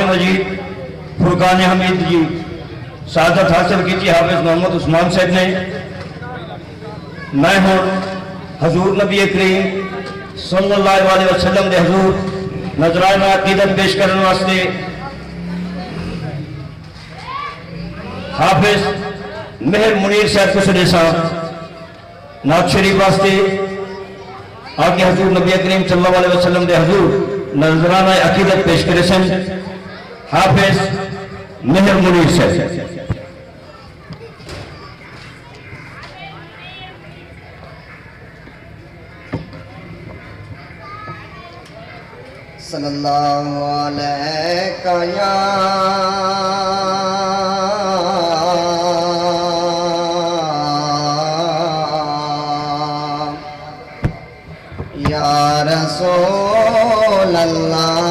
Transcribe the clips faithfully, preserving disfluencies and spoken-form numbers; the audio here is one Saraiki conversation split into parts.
مجید فرقان حمید دی سعادت حاصل کیتی حافظ محمد عثمان صاحب نے۔ میں ہݨ حضور نبی کریم صلی اللہ علیہ وسلم دے حضور نذرانہ عقیدت پیش کرݨ واسطے حافظ مہر منیر صاحب کوں سݙیساں۔ نعت شریف واسطے آقا حضور نبی کریم صلی اللہ علیہ وسلم دے حضور نذرانہ عقیدت پیش کریسن حافظ مہر منیر صاحب۔ صلی اللہ علیک یا یا رسول اللہ۔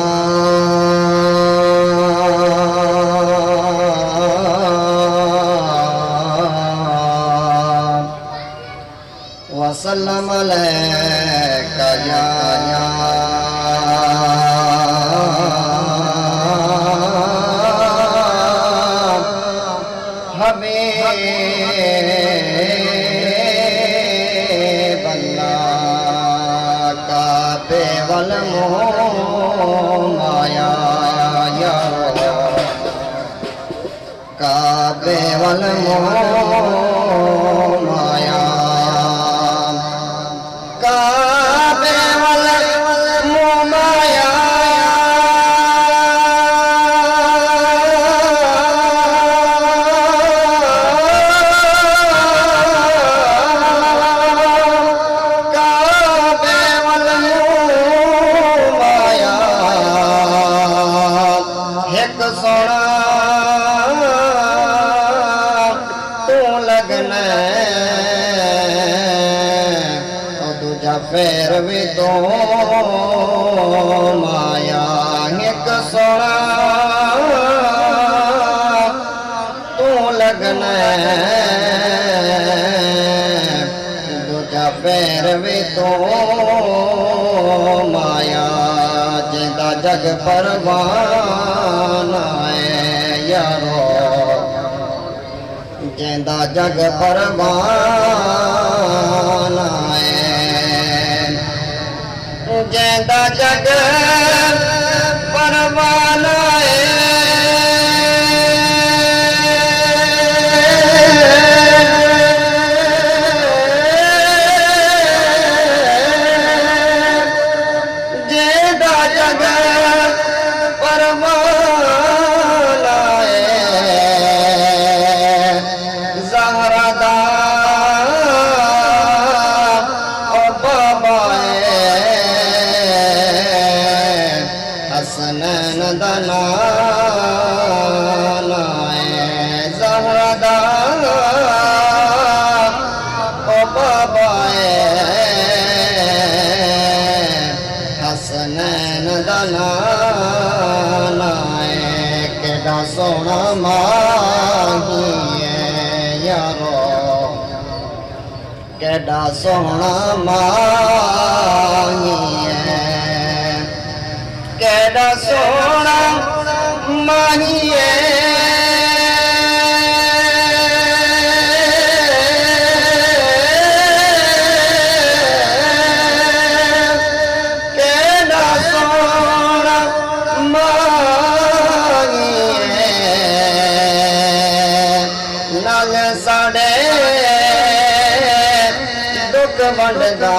وسلم علیک یا حبیب اللہ۔ کعبے ول منہ مایا یارو، کعبے ول منہ مایا، کعبے ول منہ مایا۔ کعبے ول منہ مایا، ہک سوہݨا توں لڳنیں، او ݙوجھا پیر وی توں مایا۔ ہک سوہݨا توں لڳنیں، ݙوجھا پیر وی توں مایا۔ جیندا جڳ پروانہ اے یارو، جیندا جڳ پروانہ اے، جیندا جڳ پروانہ اے۔ جیندا جڳ پروانہ اے، زہرا دا او بابا اے، حسنین دا نانا اے، زہرا دا او بابا اے، حسنین دا نانا اے۔ کیݙا سوہݨا ماہی اے یارو، کیݙا سوہݨا ماہی اے، کیݙا سوہݨا ماہی اے۔ کیݙا سوہݨا ماہی اے، نال ساݙے ݙکھ ونڈدا،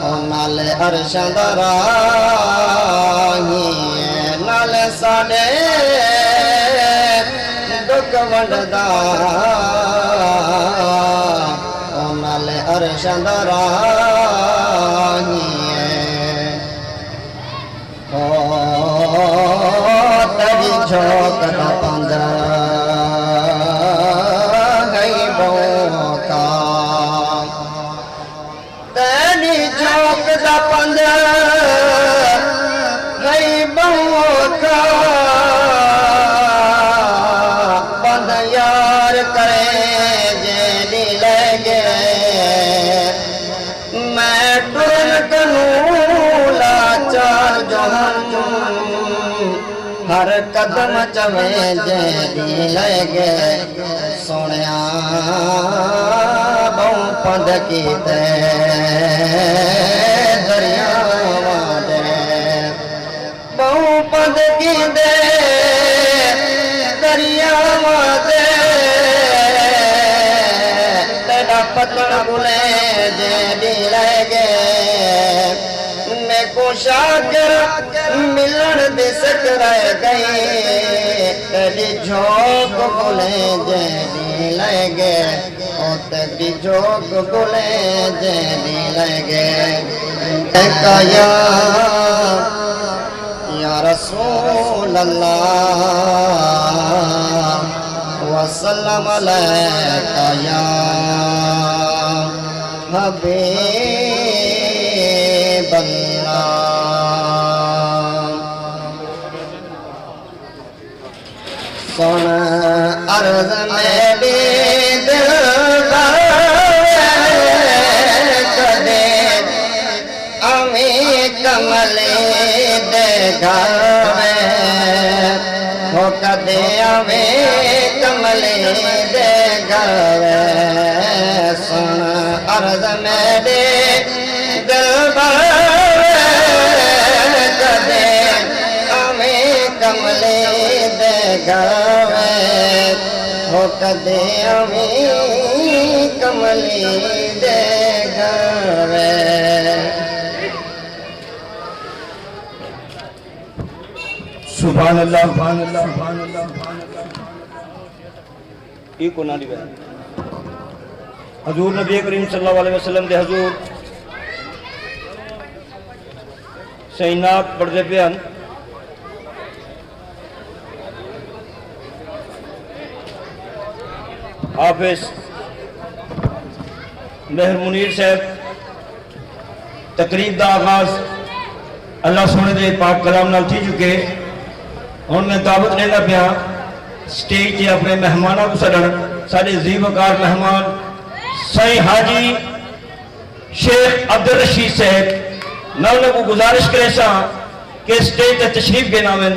او نال عرشاں دا راہی اے، نال ساݙے ݙکھ ونڈدا، او نال عرشاں دا راہی اے۔ او تیݙی جھوک دا پندھ ہئی ٻہوں اوکھا، تیݙی جھوک دا پندھ ہئی ٻہوں اوکھا، پندھ یار کریں جیڑھی لہہ ڳئے۔ قدم چویں جیڑھی لے ڳئے سوہݨیا، ٻہوں پندھ کیتے دریاواں دے، ٻہوں پندھ کیتے دریاواں دے، تیݙا پتݨ ٻلیں جیڑھی لے ڳئے، میکوں شاکر ملݨ دی سک رہ ڳئی، تیݙی جھوک ٻلیں جیڑھی لے ڳئے، او تیݙی جھوک ٻلیں جیڑھی لے ڳئے۔ علیک یا، یا رسول اللہ، وسلم علیک یا حبیب اللہ۔ سݨ عرض میݙی دلبر، کݙیں آویں کملی دے گھر وے، ہو کݙیں آویں کملی دے گھر وے۔ سݨ عرض میݙی دلبر، کݙیں آویں کملی دے گھر وے، ہو کݙیں آویں کملی دے گھر وے۔ سبحان اللہ، سبحان اللہ، سبحان اللہ۔ ای کو نہ ݙیوے۔ حضور نبی کریم صلی اللہ علیہ وسلم دے حضور سئیں نعت پڑھدے پئے ہن۔ حافظ مہر منیر صاحب تقریب دا آغاز اللہ سوہݨے دے پاک کلام نال تھی چکے۔ ہݨ میں دعوت ݙیندا پیاں سٹیج تے اپݨے مہماناں کوں سݙݨ، ساݙے عظیم وقار مہمان سائیں حاجی شیخ عبدالرشید صاحب، میں انہاں کوں گزارش کریساں کہ سٹیج تے تشریف گھن آون۔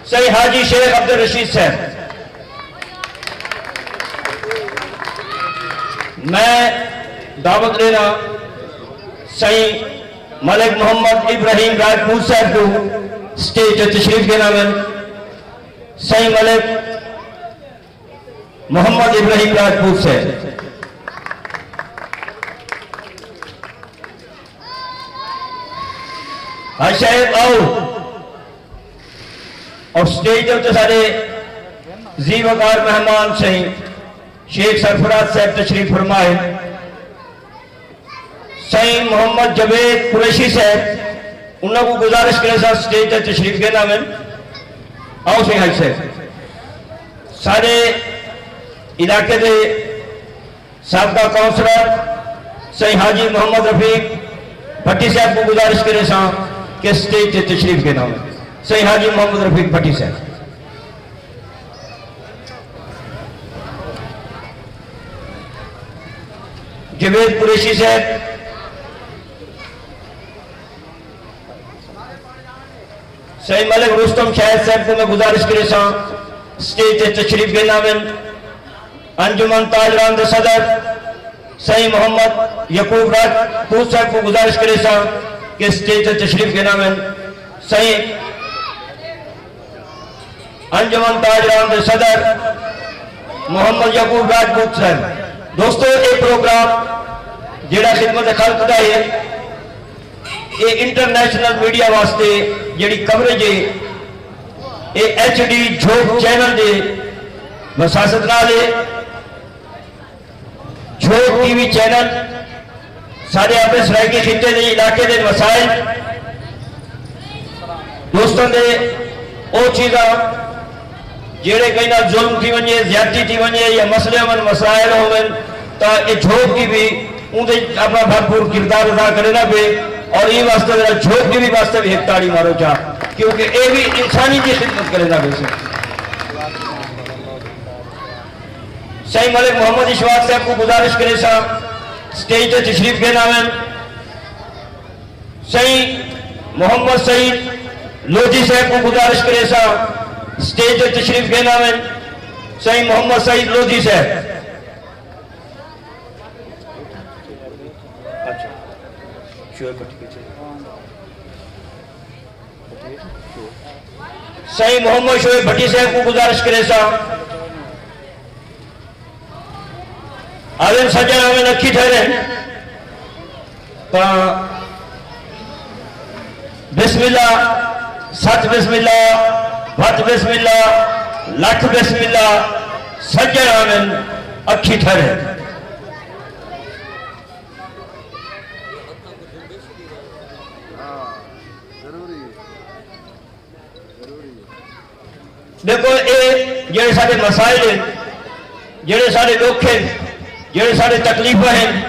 سائیں حاجی شیخ عبدالرشید صاحب، میں دعوت ݙینا سائیں ملک محمد ابراہیم راجپوت صاحب کوں سٹیج تے تشریف گھن آون۔ سائیں ملک محمد ابراہیم راجپوت صاحب۔ ہاں شاید آؤ۔ اور سٹیج دے اُتے ساݙے عظیم وقار مہمان سائیں شیخ سرفراز صاحب تشریف فرما ہے۔ سائیں محمد جاوید قریشی صاحب، انہاں کوں گزارش کریساں سٹیج تے تشریف گھن آون۔ آؤ سائیں حاجی صاحب۔ ساݙے علاقے دے سابقہ کونسلر سائیں حاجی محمد رفیق بھٹی صاحب کوں گزارش کریساں کہ سٹیج تے تشریف گھن آون۔ سائیں حاجی محمد رفیق بھٹی صاحب۔ جاوید قریشی صاحب، سائیں ملک رستم شاہد صاحب کوں میں گزارش کریساں سٹیج تے تشریف گھن آون۔ انجمن تاجران دے صدر سائیں محمد یعقوب راجپوت صاحب کوں گزارش کریساں کہ سٹیج تے تشریف گھن آون۔ سائیں انجمن تاجران دے صدر محمد یعقوب راجپوت صاحب۔ دوستو، اے پروگرام جیڑھا خدمت خلق دا ہے، اے انٹرنیشنل میڈیا واسطے جیڑھی کوریج ہے، اے ایچ ڈی جھوک چینل دے وساست نال ہے۔ جھوک ٹی وی چینل ساݙے اپݨے سرائیکی خطے دے علاقے دے مسائل، دوستاں دے او چیزاں جیڑھے کہیں نال ظلم تھی ونڄے، زیادتی تھی ونڄے یا مسئلے ہوون، مسائل ہوون، تاں اے جھوک ٹی وی اوندے اپݨا بھرپور کردار ادا کریندا پئے۔ اور ایں واسطے ذرا جھوک ٹی وی واسطے وی ہک تاڑی مارو چا، کیونکہ اے وی انسانی دی خدمت کریندا پئے۔ سائیں ملک محمد اشفاق صاحب کوں گزارش کریساں سٹیج تے تشریف گھن آون۔ سائیں محمد سعید لودھی صاحب کوں گزارش کریساں سٹیج تے تشریف گھن آون سائیں محمد سعید لودھی صاحب۔ سائیں محمد شعیب بھٹی صاحب کوں گزارش کریساں، آون سڄݨ آون اکھی ٹھہرن تاں بسم اللہ، ست بسم اللہ، بھت بسم اللہ، لکھ بسم اللہ، سڄݨ آون اکھی ٹھہرن۔ ݙیکھو، اے جیڑھے ساݙے مسائل ہن، جیڑھے ساݙے ݙکھ ہن، جیڑھے ساݙے تکلیفاں ہن،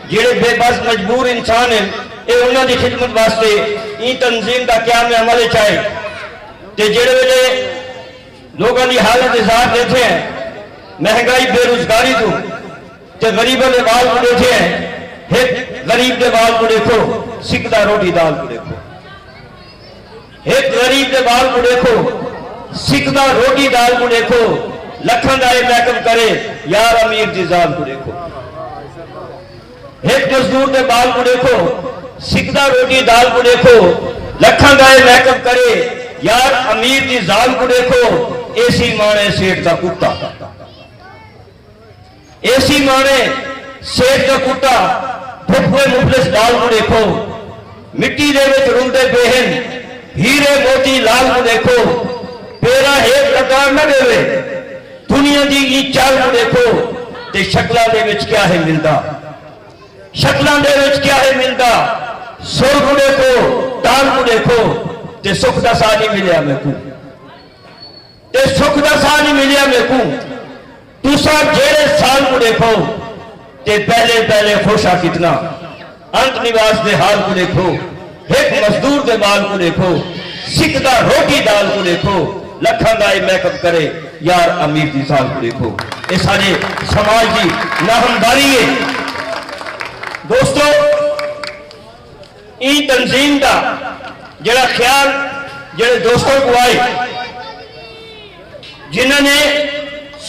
جیڑھے بے بس مجبور انسان ہن، اے انہاں دی خدمت واسطے ایں تنظیم دا قیام عمل اچ آئے۔ تے جیڑھے ویلے لوکاں دی حالت اظہار ݙیکھے ہیں، مہنگائی، بے روزگاری توں تے غریباں دے ٻال کوں ݙیکھے ہیں، ہک غریب دے ٻال کوں ݙیکھو، سکدا روٹی دال کوں ݙیکھو۔ ہک غریب دے ٻال کوں ݙیکھو، سکدا روٹی دال کوں ݙیکھو، لکھاں دا اے محکم کرے، یار امیر دی ذال کوں ݙیکھو۔ ہک مزدور دے ٻال کوں ݙیکھو، سکدا روٹی دال کوں ݙیکھو، لکھاں دا اے محکم کرے، یار امیر دی ذال کوں ݙیکھو، اے سی ماݨے سیٹھ دا کتا۔ اے سی ماݨے سیٹھ دا کتا، بھکھ ہوئے مفلس ٻال کوں ݙیکھو، مٹی دے وچ رلدے پئے ہن، ہیرے موتی لال کوں ݙیکھو، پیرا ہیک ڈکار نہ ݙیوے، دنیا دی ایں چال کوں ݙیکھو، تے شکلاں دے وچ کیا ہے ملدا؟ شکلاں دے وچ کیا ہے ملدا؟ سر کوں ݙیکھو، تال کوں ݙیکھو، تے سکھ دا ساہ نہیں ملیا میکوں۔ تے سکھ دا ساہ نہیں ملیا میکوں۔ تساں جیڑھے سال کوں ݙیکھو تے پہلے پہلے خوش ہا کتنا۔ انت نواس دے حال کوں ݙیکھو، ہک مزدور دے ٻال کوں ݙیکھو، سکدا روٹی دال کوں ݙیکھو، لکھاں دا اے محکم کرے، یار امیر دی ذال کوں ݙیکھو۔ اے ساݙے سماج دی ناہمداری ہے۔ دوستو، ایں تنظیم دا جڑا خیال جڑے دوستاں کوں آئے، جنہاں نے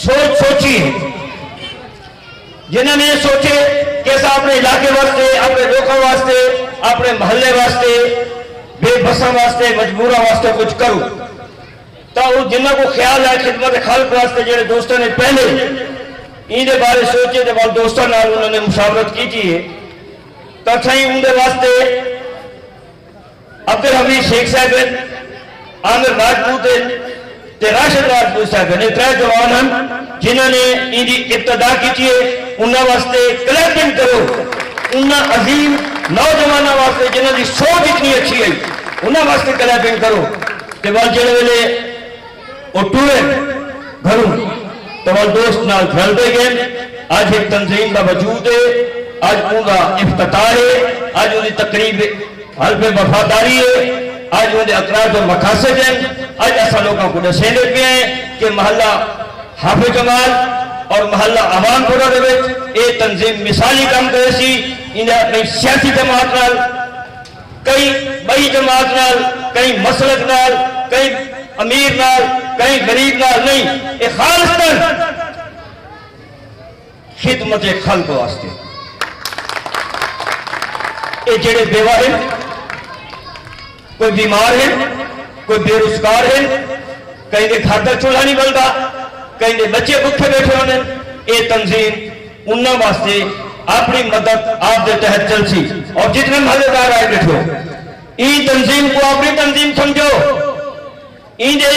سوچ سوچی ہے، جنہاں نے سوچے کہ اساں اپنے علاقے واسطے، اپنے لوکاں واسطے، اپنے محلے واسطے، بے بساں واسطے، مجبوراں واسطے کچھ کروں۔ تاں او جنہاں کوں خیال ہے خدمت خلق واسطے، جڑے دوستاں نے پہلے ایندے بارے سوچے تے ول دوستاں نال انہاں نے مشاورت کیتی ہے، تاں اساں اوندے واسطے عبدالحمید شیخ صاحب ہن، عامر راجپوت ہن تے راشد راجپوت صاحب ہن۔ اے ترے جوان ہن جنہاں نے ایندی ابتدا کیتی ہے۔ انہاں واسطے کلیپنگ کرو، انہاں عظیم نوجواناں واسطے جنہاں دی سوچ اتنی اچھی ہے، انہاں واسطے کلیپنگ کرو۔ تے ول جیڑھے ویلے او ٹرے گھروں، تے ول دوست نال رلدے ڳئے۔ اڄ ہک تنظیم دا وجود ہے، اڄ اوندا افتتاح ہے، اڄ اوندی تقریب حلف وفاداری ہے، اڄ اوندے اقراض و مقاصد ہن۔ اڄ اساں لوکاں کوں ݙسیندے پئے ہیں کہ محلہ حافظ جمال اور محلہ امان پورہ دے وچ اے تنظیم مثالی کم کریسی۔ ایندے اپݨی سیاسی جماعت نال، کہیں ٻئی جماعت نال، کہیں مسلک نال، کہیں امیر نال، کہیں غریب نال نہیں، اے خالصتاً خدمت خلق واسطے۔ اے جڑے بیوہ ہن، کوئی بیمار ہن، کوئی بے روزگار ہن، کہیں دے گھر دا چولہا نہیں بلدا، کہیں دے بچے بکھے بیٹھے ہوندن، اے تنظیم انہاں واسطے اپݨی مدد آپ دے تحت چلسی۔ اور جتنے محلے دار آئے بیٹھے ہو، ایں تنظیم کوں اپݨی تنظیم سمجھو، ایندے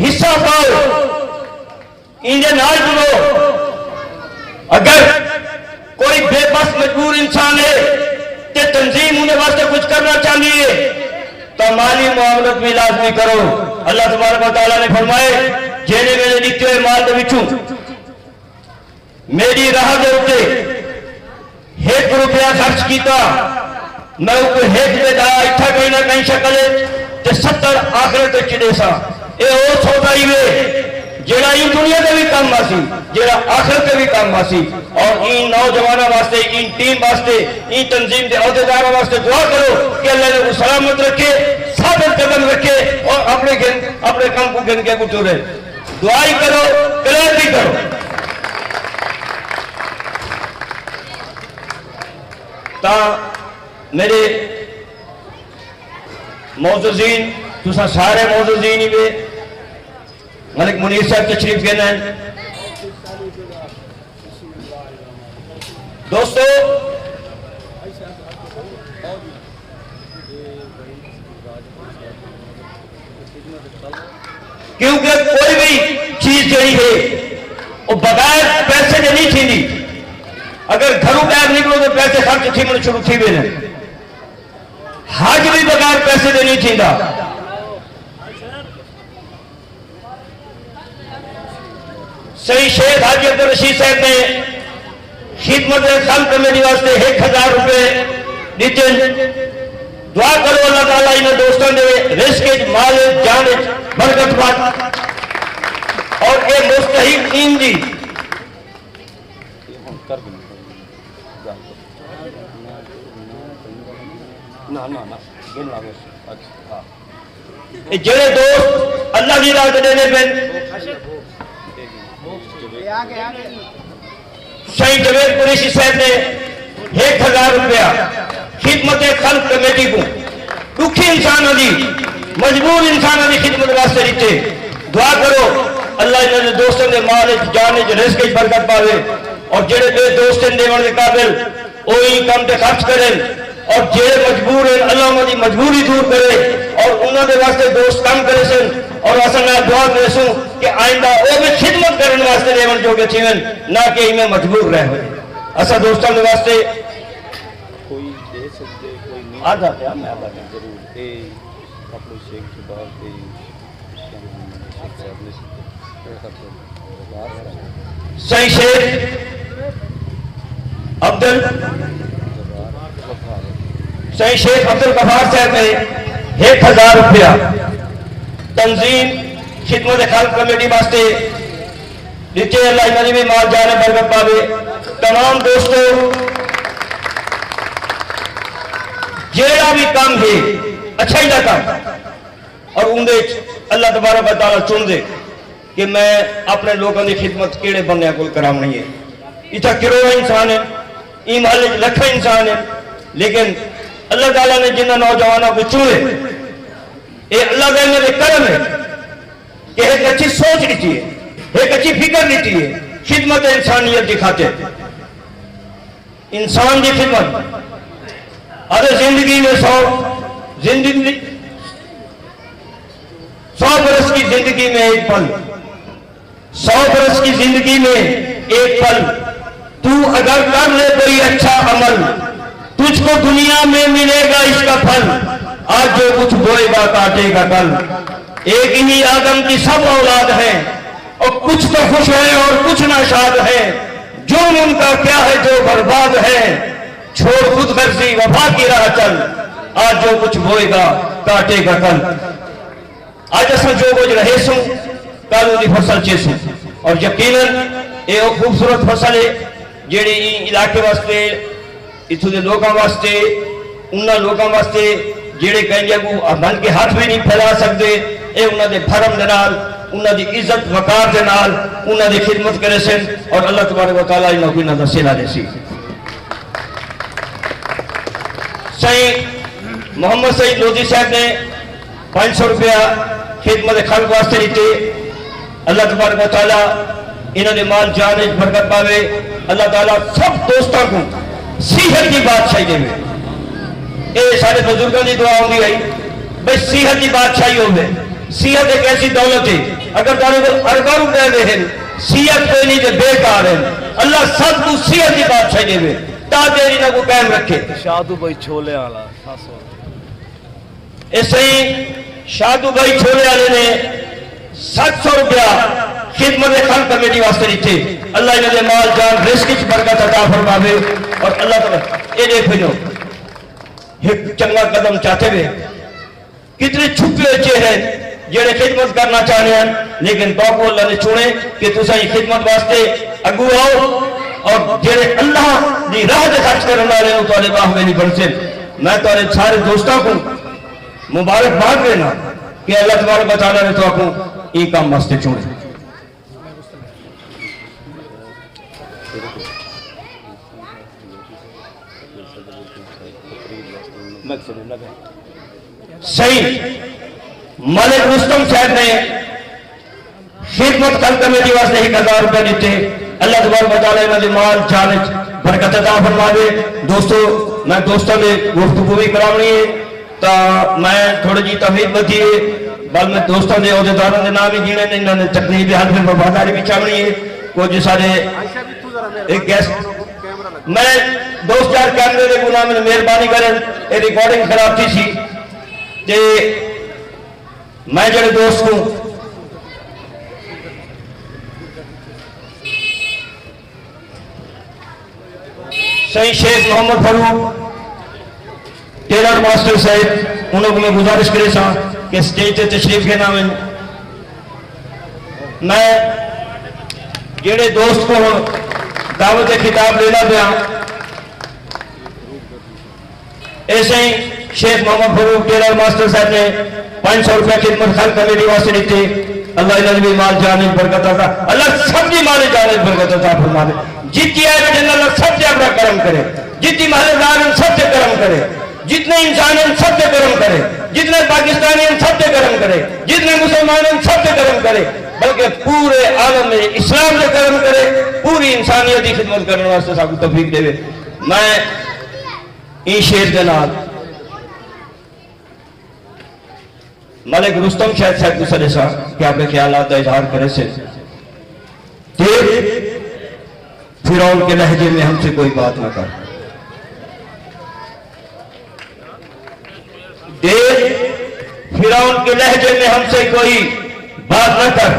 حصہ پاؤ، ایندے نال جڑو۔ اگر کوئی بے بس مجبور انسان ہے تے تنظیم اوندے واسطے کچھ کرنا چاہندی ہے تاں مالی معاونت بھی لازمی کرو۔ اللہ تبارک و تعالیٰ نے فرمائے، جیڑھے میݙے ݙتے ہوئے مال دے وچوں میݙی راہ دے اتے ہک روپیہ خرچ کیتا، میں اوکوں ہک دے ݙاہ اتھاں کہیں نہ کہیں شکل اچ تے ستر آخرت اچ ݙیساں۔ اے او سودا ہیوے جیڑھا ایں دنیا تے وی کم آسی، جیڑھا آخرت تے وی کم آسی۔ اور ایں نوجواناں واسطے، ایں ٹیم واسطے، ایں تنظیم دے عہدیداراں واسطے دعا کرو کہ اللہ انہاں کوں سلامت رکھے، ثابت قدم رکھے اور اپنے گھن اپنے کم کو گھن کے کو ٹرے۔ دعائی کرو، کلام بھی کرو۔ تا میرے معززین، تساں سارے معززین ہی وے، ملک منیر صاحب تشریف گھن ہیں۔ دوستو، کیونکہ کوئی بھی چیز جڑی ہے، وہ بغیر پیسے دے نہیں تھیندی۔ اگر گھروں باہر نکلو تو پیسے خرچ تھیوݨ شروع تھی ویندے۔ حج بھی بغیر پیسے دے نہیں تھیندا۔ سئیں شیخ حاجی عبدالرشید صاحب نے خدمت خلق کمیٹی واسطے ہک ہزار روپے ݙتے۔ دعا کرو اللہ تعالیٰ انہاں دوستاں دے رزق وچ، مال وچ، جان وچ برکت پاوے۔ اور اے مستحقین دی نہ، نہ، نہ، گن لاوے۔ اچھا، ہاں۔ اے جڑے دوست اللہ دی راہ تے ݙیندے پن، سائیں جاوید قریشی صاحب نے ہک ہزار روپیہ خدمت خلق کمیٹی کوں ݙکھی انساناں دی، مجبور انساناں دی خدمت واسطے ݙتے۔ دعا کرو اللہ انہاں دے دوستاں دے مال وچ، جان وچ، رزق وچ برکت پاوے، اور جڑے ٻئے دوست ہن ݙیوݨ دے قابل، او ایں کم تے خرچ کرن، اور جڑے مجبور ہن، اللہ انہاں دی مجبوری دور کرے، اور انہاں دے واسطے دوست کم کریسن، اور اساں نال دعا کریسوں کہ آئندہ او وی خدمت کرݨ واسطے ݙیوݨ جوڳے تھیون، نہ کہ ایویں مجبور رہ ونڄن۔ اساں دوستاں دے واسطے کوئی ݙے سڳدے، کوئی نہیں۔ آدھا پیا، میں آدھا پیا۔ ضرور۔ اے اپݨی شیخ زبان تے سائیں شیخ عبدل، سائیں شیخ عبدالغفار صاحب نے ہک ہزار روپیہ تنظیم خدمت خلق کمیٹی واسطے ݙتے۔ اللہ انہاں دی وی مال جان برکت پاوے۔ تمام دوستو، جیڑھا وی کم ہے، اچھائی دا کم، اور اوندے وچ اللہ تبارک و تعالیٰ چݨدے کہ میں اپݨے لوکاں دی خدمت کیڑھے بندیاں کول کراوݨی ہے۔ اتھاں کروڑاں انسان ہن، ایں محلے وچ لکھاں انسان ہن، لیکن اللہ تعالیٰ نے جنہاں نوجواناں کوں چݨے، اے اللہ دا انہاں دے کرم ہے کہ ہک اچھی سوچ ݙتی ہے، ہک اچھی فکر ݙتی ہے خدمت انسانیت دی خاطر۔ انسان دی خدمت۔ ارے زندگی میں سو، زندگی، سو برس کی زندگی میں ایک پل، سو برس کی زندگی میں ایک پل، تو اگر کر لے کوئی اچھا عمل، تجھ کو دنیا میں ملے گا اس کا پھل، آج جو کچھ بوئے گا کاٹے گا کل۔ ایک ہی آدم کی سب اولاد ہے، اور کچھ تو خوش ہے اور کچھ ناشاد ہے، جرم ان کا کیا ہے جو برباد ہے، چھوڑ خود غرضی وفا کی راہ چل، آج جو کچھ بوئے گا کاٹے گا کل۔ اڄ اساں جو کجھ رہیسوں، کل اوندی فصل چیسوں۔ اور یقیناً اے او خوبصورت فصل ہے جیڑھی ایں علاقے واسطے، اتھوں دے لوکاں واسطے، انہاں لوکاں واسطے جیڑھے کہیں اڳوں ونڄ کے ہتھ وی نہیں پھیلا سڳدے، اے انہاں دے بھرم دے نال، انہاں دی عزت وقار دے نال انہاں دی خدمت کریسن، اور اللہ تبارک و تعالیٰ انہاں کوں انہاں دا صلہ ݙیسی۔ سائیں محمد سعید لودھی صاحب نے پنج سو روپیہ خدمت خلق واسطے ݙتے۔ اللہ تبارک و تعالیٰ انہاں دے مال جان وچ برکت پاوے۔ اللہ تعالیٰ سب دوستاں کوں صحت دی بادشاہی ݙیوے۔ اے سارے بزرگاں دی دعا ہوندی ہے بھئی صحت دی بادشاہی ہووے۔ صحت ایک ایسی دولت ہے، اگر تہاݙے کول ارباں روپے وے ہن، صحت کوئی نہیں تے بیکار ہن۔ اللہ سب کوں صحت دی بادشاہی ݙیوے، تا دیر انہاں کوں قائم رکھے۔ شادو بھائی چھولے والا، سات سو۔ اے سائیں شادو بھائی چھولے والے نے ست سو روپیہ خدمت خلق کمیٹی واسطے ݙتے۔ اللہ انہاں دے مال جان رزق وچ برکت عطا فرماوے، اور اللہ تعالیٰ اے ݙیکھ ونڄو، ہک چنڳا قدم چاتے وے۔ کتنے چھپے ہوئے چہرے جڑے خدمت کرنا چاہندے ہیں، لیکن تہاکوں اللہ نے چنے کہ تساں ایں خدمت واسطے اڳوں آؤ، اور جڑے اللہ دی راہ تے خرچ کرݨ والے ہن، تہاݙے ٻاہوے نہیں بݨسن۔ میں تہاݙے سارے دوستاں کوں مبارکباد ݙینا کہ اللہ تبارک و تعالیٰ نے تہاکوں ایں کم واسطے چݨے۔ سئیں ملک رستم صاحب نے خدمت خلق کمیٹی واسطے ہک ہزار روپے ݙتے۔ اللہ تبارک و تعالیٰ انہاں دے مال جان وچ برکت عطا فرماوے۔ دوستو، میں دوستاں دے گفتگو وی کراوݨی ہے، تاں میں تھوڑی جی تحویل ودھی ہے، بل میں دوستاں دے عہدیداراں دے نام ہی گھنے نے، انہاں نے تقریب حلف وفاداری وی چاوݨی ہے۔ کجھ سارے ایک گیسٹ، میں دوست یار کیمرے دے گناہ میں مہربانی کرن، اے ریکارڈنگ خراب تھی سی، تے میں جڑے دوست کوں سائیں شیخ محمد فاروق ٹیلر ماسٹر صاحب، انہاں کوں میں گزارش کریساں کہ سٹیج تے تشریف گھن آون۔ میں جڑے دوست کوں ہݨ دعوت خطاب ݙیندا پیاں، اے سائیں شیخ محمد فاروق ٹیلر ماسٹر صاحب نے پنج سو روپے خدمت خلق کمیٹی واسطے ݙتے۔ اللہ انہاں دے وی مال جان وچ برکت عطا، اللہ سب دی مال جان وچ برکت عطا فرماوے۔ جتھے آئے ٻیٹھن اللہ سب تے اپݨا کرم کرے، جتھے محلے دار ہن سب تے کرم کرے، جتنے انسان ہن سب تے کرم کرے، جتنے پاکستانی ہن سب تے کرم کرے، جتنے مسلمان ہن سب تے کرم کرے، بلکہ پورے عالم اسلام تے کرم کرے، پوری انسانیت دی خدمت کرݨ واسطے ساکوں توفیق ݙیوے۔ میں ایں شعر دے نال ملک رستم شاہ صاحب کوں سݙیساں کہ اپݨے خیالات دا اظہار کریسن۔ دیکھ، فرعون کے لہجے میں ہم سے کوئی بات نہ کر۔ دیکھ، فرعون کے لہجے میں ہم سے کوئی بات نہ کر۔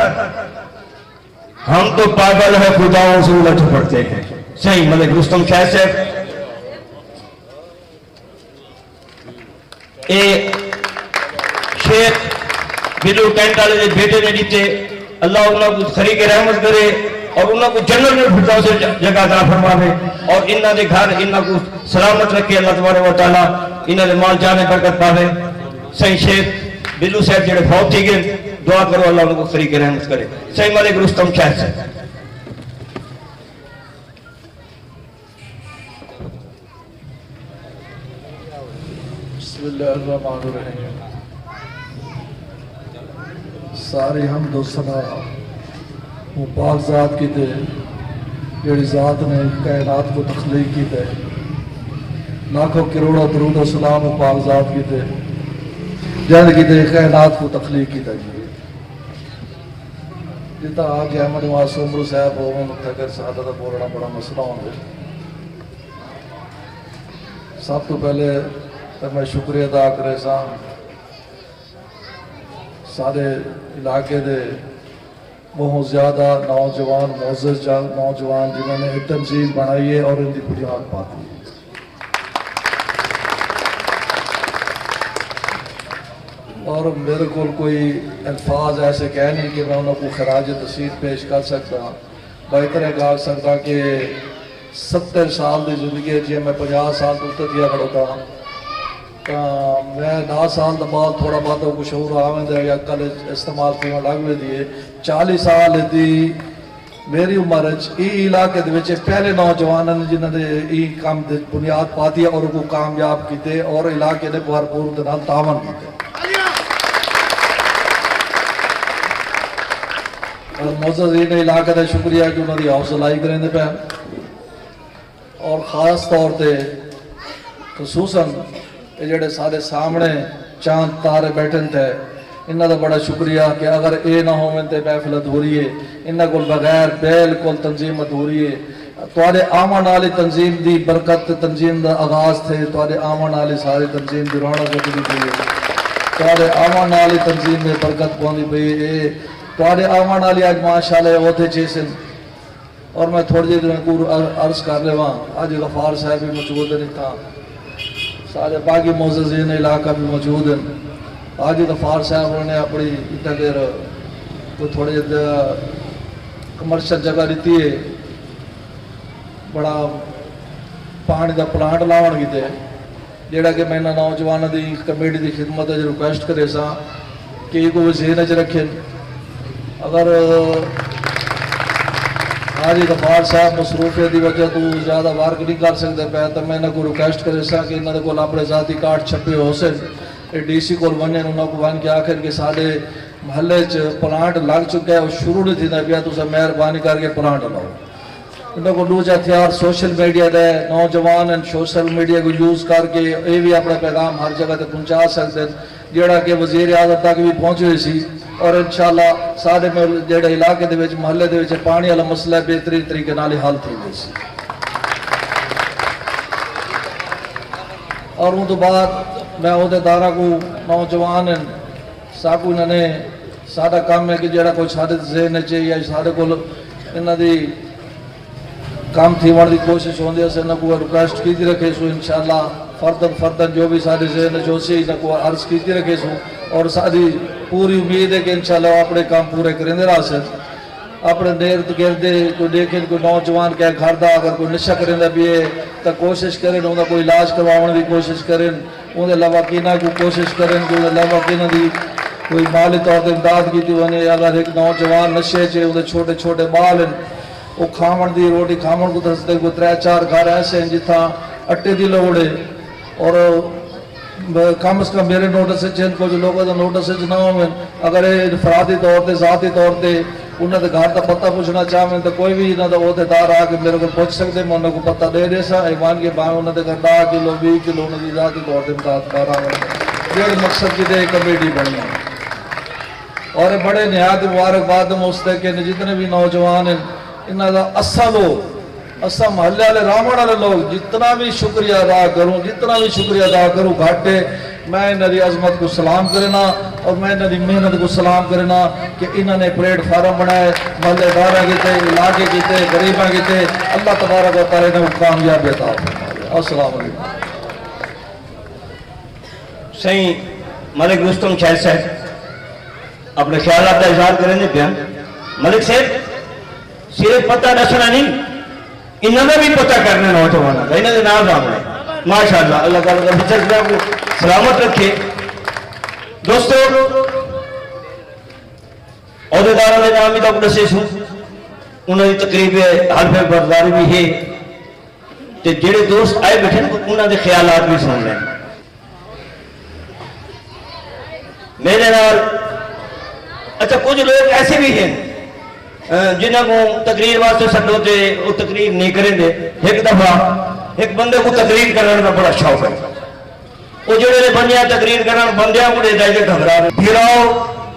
ہم تو پاگل ہیں، خداؤں سے الٹ پڑتے ہیں۔ سائیں ملک رستم شاہ صاحب، اے شیخ بلو ٹینٹ والے دے بیٹے نے ݙتے، اللہ انہاں کوں خریق رحمت کرے اور انہاں کوں جنت الفردوس وچ جگہ عطا فرماوے، اور انہاں دے گھر انہاں کوں سلامت رکھے اللہ تبارک و تعالیٰ، انہاں دے مال جان برکت پاوے۔ سائیں شیخ بلو صاحب جڑے فوت تھی ڳئے، دعا کرو اللہ انہاں کوں خریق رحمت کرے۔ سائیں ملک رستم شاہ صاحب۔ بسم اللہ الرحمن الرحیم۔ ساری حمد و ثنا اوں پاک ذات کیتے، جیڑھی ذات نے کائنات کوں تخلیق کیتے۔ لاکھوں کروڑاں درود و سلام اوں پاک ذات کیتے، جیڑھے کیتے کائنات کوں تخلیق کیتا جی۔ جتھاں آ کے احمد معصوم عمرو صاحب ہوون، اتھاں کر سادہ دا بولݨا بڑا مسئلہ ہوندے۔ سب توں پہلے تاں میں شکریہ ادا کریساں سارے علاقے دے بہت زیادہ نوجوان، معزز جا-، نوجوان جنہاں نے یہ تنظیم بنائی ہے اور ان دی بنیاد پاتی ہے۔ اور میرے کول کوئی الفاظ ایسے کہہ نہیں کہ میں انہاں کو خراج تحسین پیش کر سکدا۔ میں اتنا گال سکدا کہ ستر سال دی زندگی ہے، جی میں پنجاہ سال تو اتر دیا کھڑوتا، تاں میں دس سال دے بعد تھوڑا بہت کو شعور آ ویندا ہے یا عقل استعمال کرن لگ ویندی ہے۔ چالیس سال دی میری عمر وچ ای علاقے دے وچ پہلے نوجوان ہیں جنہاں نے ای کام دے بنیاد پاتی ہے اور کو کامیاب کیتے اور علاقے دے بھرپور دے نال تعاون کیتے۔ اور معززین علاقے دا شکریہ کہ انہاں دی حوصلہ افزائی کریندے پئے۔ اور خاص طور تے خصوصاً اے جڑے سارے سامنے چاند تارے بیٹھن تھے، انہاں دا بڑا شکریہ کہ اگر اے نہ ہوون تے محفل ادھوری ہے، انہاں کول بغیر بالکل تنظیم ادھوری ہے۔ تہاݙے آوݨ والی تنظیم دی برکت تے تنظیم دا آغاز تھے، تہاݙے آوݨ والی ساری تنظیم دی رونق ودھدی پئی ہے، تہاݙے آوݨ والی تنظیم دی برکت پوندی پئی ہے۔ تہاݙے آوݨ والی اڄ ماشاءاللہ اوتھے چیسن۔ اور میں تھوڑے جے دنوں کوں عر-، عرض کر لیواں، اڄ غفار صاحب بھی موجود ہیں اتھاں، سارے باقی معززین علاقہ بھی موجود ہیں۔ اڄ غفار صاحب انہوں نے اپنی اتنا دیر کوئی تھوڑے جے کمرشل جگہ ݙتی ہے، بڑا پاݨی دا پلانٹ لاوݨ کیتے۔ جیڑھا کہ میں انہاں نوجواناں دی کمیٹی دی خدمت اچ ریکویسٹ کریساں کہ ایکوں وی ذہن اچ رکھن۔ اگر حاجی غفار صاحب مصروفیت دی وجہ توں زیادہ ورک نہیں کر سڳدے پئے، تاں میں انہاں کوں ریکویسٹ کریساں کہ انہاں دے کول اپݨے ذاتی کارڈ چھپے ہوسن، اے ڈی سی کول ونڄن، انہاں کوں ونڄ کے آکھن کہ ساݙے محلے اچ پلانٹ لڳ چکا ہے، او شروع نہیں تھیندا پیا، تساں مہربانی کر کے پلانٹ لاؤ۔ انہاں کوں ݙوجھا ہتھیار سوشل میڈیا دے، نوجوان ہن، سوشل میڈیا کوں یوز کر کے اے وی اپݨا پیغام ہر جگہ تے پہنچا سڳدن، جیڑھا کہ وزیر اعظم تک وی پہنچ ویسی۔ اور انشاءاللہ ساݙے مل-، جیڑھے علاقے دے وچ، محلے دے وچ پاݨی والا مسئلہ بہترین طریقے نال حل تھی ویسی۔ اور اوں توں بعد میں عہدیداراں کوں، نوجوان ہن، ساکوں انہاں نے، ساݙا کم ہے کہ جیڑھا کجھ ساݙے ذہن اچ ہے یا ساݙے کول انہاں دی کم تھیوݨ دی کوشش ہوندی ہے، اساں انہاں کوں ریکویسٹ کیتی رکھیسوں۔ انشاءاللہ فرداً فرداً جو وی ساݙے ذہن اچ ہوسی، انہاں کوں عرض کیتی رکھیسوں، اور ساݙی پوری امید ہے کہ انشاءاللہ او اپݨے کم پورے کریندے رہسن۔ اپݨے ارد گرد دے کوئی ݙیکھن، کوئی نوجوان کہیں گھر دا اگر کوئی نشہ کریندا پئے تاں کوشش کرن، اوندا کوئی علاج کرواوݨ دی کوشش کرن۔ اوندے علاوہ کہ انہاں کوں کوشش کرن کہ اوندے علاوہ کہ انہاں دی کوئی مالی طور تے امداد کیتی ونڄے۔ اگر ہک نوجوان نشے اچ ہے، اوندے چھوٹے چھوٹے ٻال ہن، او کھاوݨ دی، روٹی کھاوݨ کوں ترسدے، کوئی ترے چار گھر ایسے ہن جتھاں اٹے دی لوڑ ہے، اور کم از کم میرے نوٹس اچ ہن، کجھ لوکاں دے نوٹس اچ نہ ہوون۔ اگر اے انفرادی طور تے، ذاتی طور تے انہاں دے گھر دا پتہ پچھݨا چاہون تاں کوئی وی انہاں دا عہدیدار آ کے میرے کول پچھ سڳدے، میں انہاں کوں پتہ ݙے ݙیساں۔ اے ونڄ کے بھاویں انہاں دے گھر ݙاہ کلو، ویہہ کلو انہاں دی ذاتی طور تے امداد کر آون۔ جیڑھے مقصد کیتے اے کمیٹی بݨی ہے۔ اور اے بڑے نہایت مبارکباد دے مستحق ہن، جتنے وی نوجوان ہن، انہاں دا اساں لوگ، اساں محلے والے، راوݨ والے لوگ جتنا وی شکریہ ادا کروں، جتنا وی شکریہ ادا کروں گھٹ ہے۔ میں انہاں دی عظمت کوں سلام کرینا اور میں انہاں دی محنت کوں سلام کرینا کہ انہاں نے پلیٹ فارم بݨائے، محلے داراں کیتے، علاقے کیتے، غریباں کیتے۔ اللہ تبارک و تعالیٰ انہاں کوں کامیابی عطا فرماوے۔ السلام علیکم۔ سئیں ملک رستم شاہ صاحب اپݨے خیالات دا اظہار کریندے پئے ہن۔ ملک صاحب، صرف پتہ ݙسݨا نہیں، انہاں دا وی پتہ کرݨا نوجواناں دا، انہاں دے نال رہݨا ہے۔ ماشاءاللہ، اللہ تعالیٰ دا بچہ صاحب کوں سلامت رکھے۔ دوستو، عہدیداراں دے نام وی تہاکوں ݙسیسوں، انہاں دی تقریب حلف برداری وی ہے، تے جیڑھے دوست آئے بیٹھے ہن، انہاں دے خیالات وی سݨ لین۔ میرے نال، اچھا، کجھ لوگ ایسے وی ہن، اے، جنہاں کوں تقریر واسطے سݙو تے او تقریر نہیں کریندے۔ ہک دفعہ ہک بندے کوں تقریر کرݨ دا بڑا شوق ہے۔ او جیڑھے ویلے بندیاں تقریر کرݨ، بندیاں کوں ݙیہدا ہے تے گھبرا ویندے۔ بھراؤ،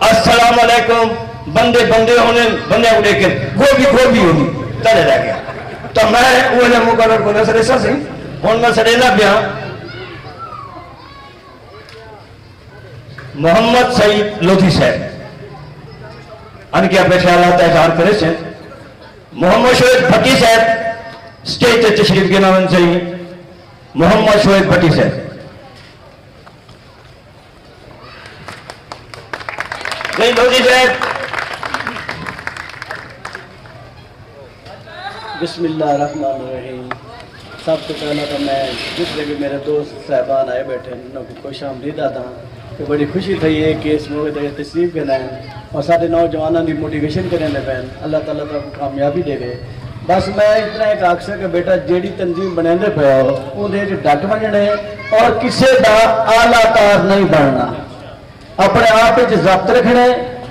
السلام علیکم، بندے بندے ہوندن، بندیاں کوں ݙیکھ کے گوبھی گوبھی ہوندی، تلے رہ ڳیا۔ تاں میں اوہے جیہا مقرر کوئی نہ سݙیساں سئیں، ہݨ میں سݙیندا پیاں۔ محمد سعید لودھی صاحب آن کے اپݨے خیالات دا اظہار کریسن۔ محمد شعیب بھٹی صاحب اسٹیج تے تشریف گھن آون سئیں۔ محمد شعیب بھٹی صاحب۔ سئیں لودھی صاحب۔ بسم اللہ الرحمن الرحیم۔ سب توں پہلا تاں میں جتنے وی میرے دوست صاحبان آئے بیٹھے ہن، انہاں کوں خوش آمدید آہداں تے بڑی خوشی تھئی ہے کہ اس موقع تے تشریف گھن آئے ہن اور ساݙے نوجواناں دی موٹیویشن کریندے پئے ہن۔ اللہ تعالیٰ تہاکوں کامیابی ݙیوے۔ بس میں اتنا ہک آکھساں کہ بیٹا، جیڑھی تنظیم بݨیندے پئے ہو، اوندے اچ ڈٹ ونڄݨے اور کسے دا آلہ کار نہیں بݨݨا۔ اپݨے آپ اچ ضبط رکھݨے،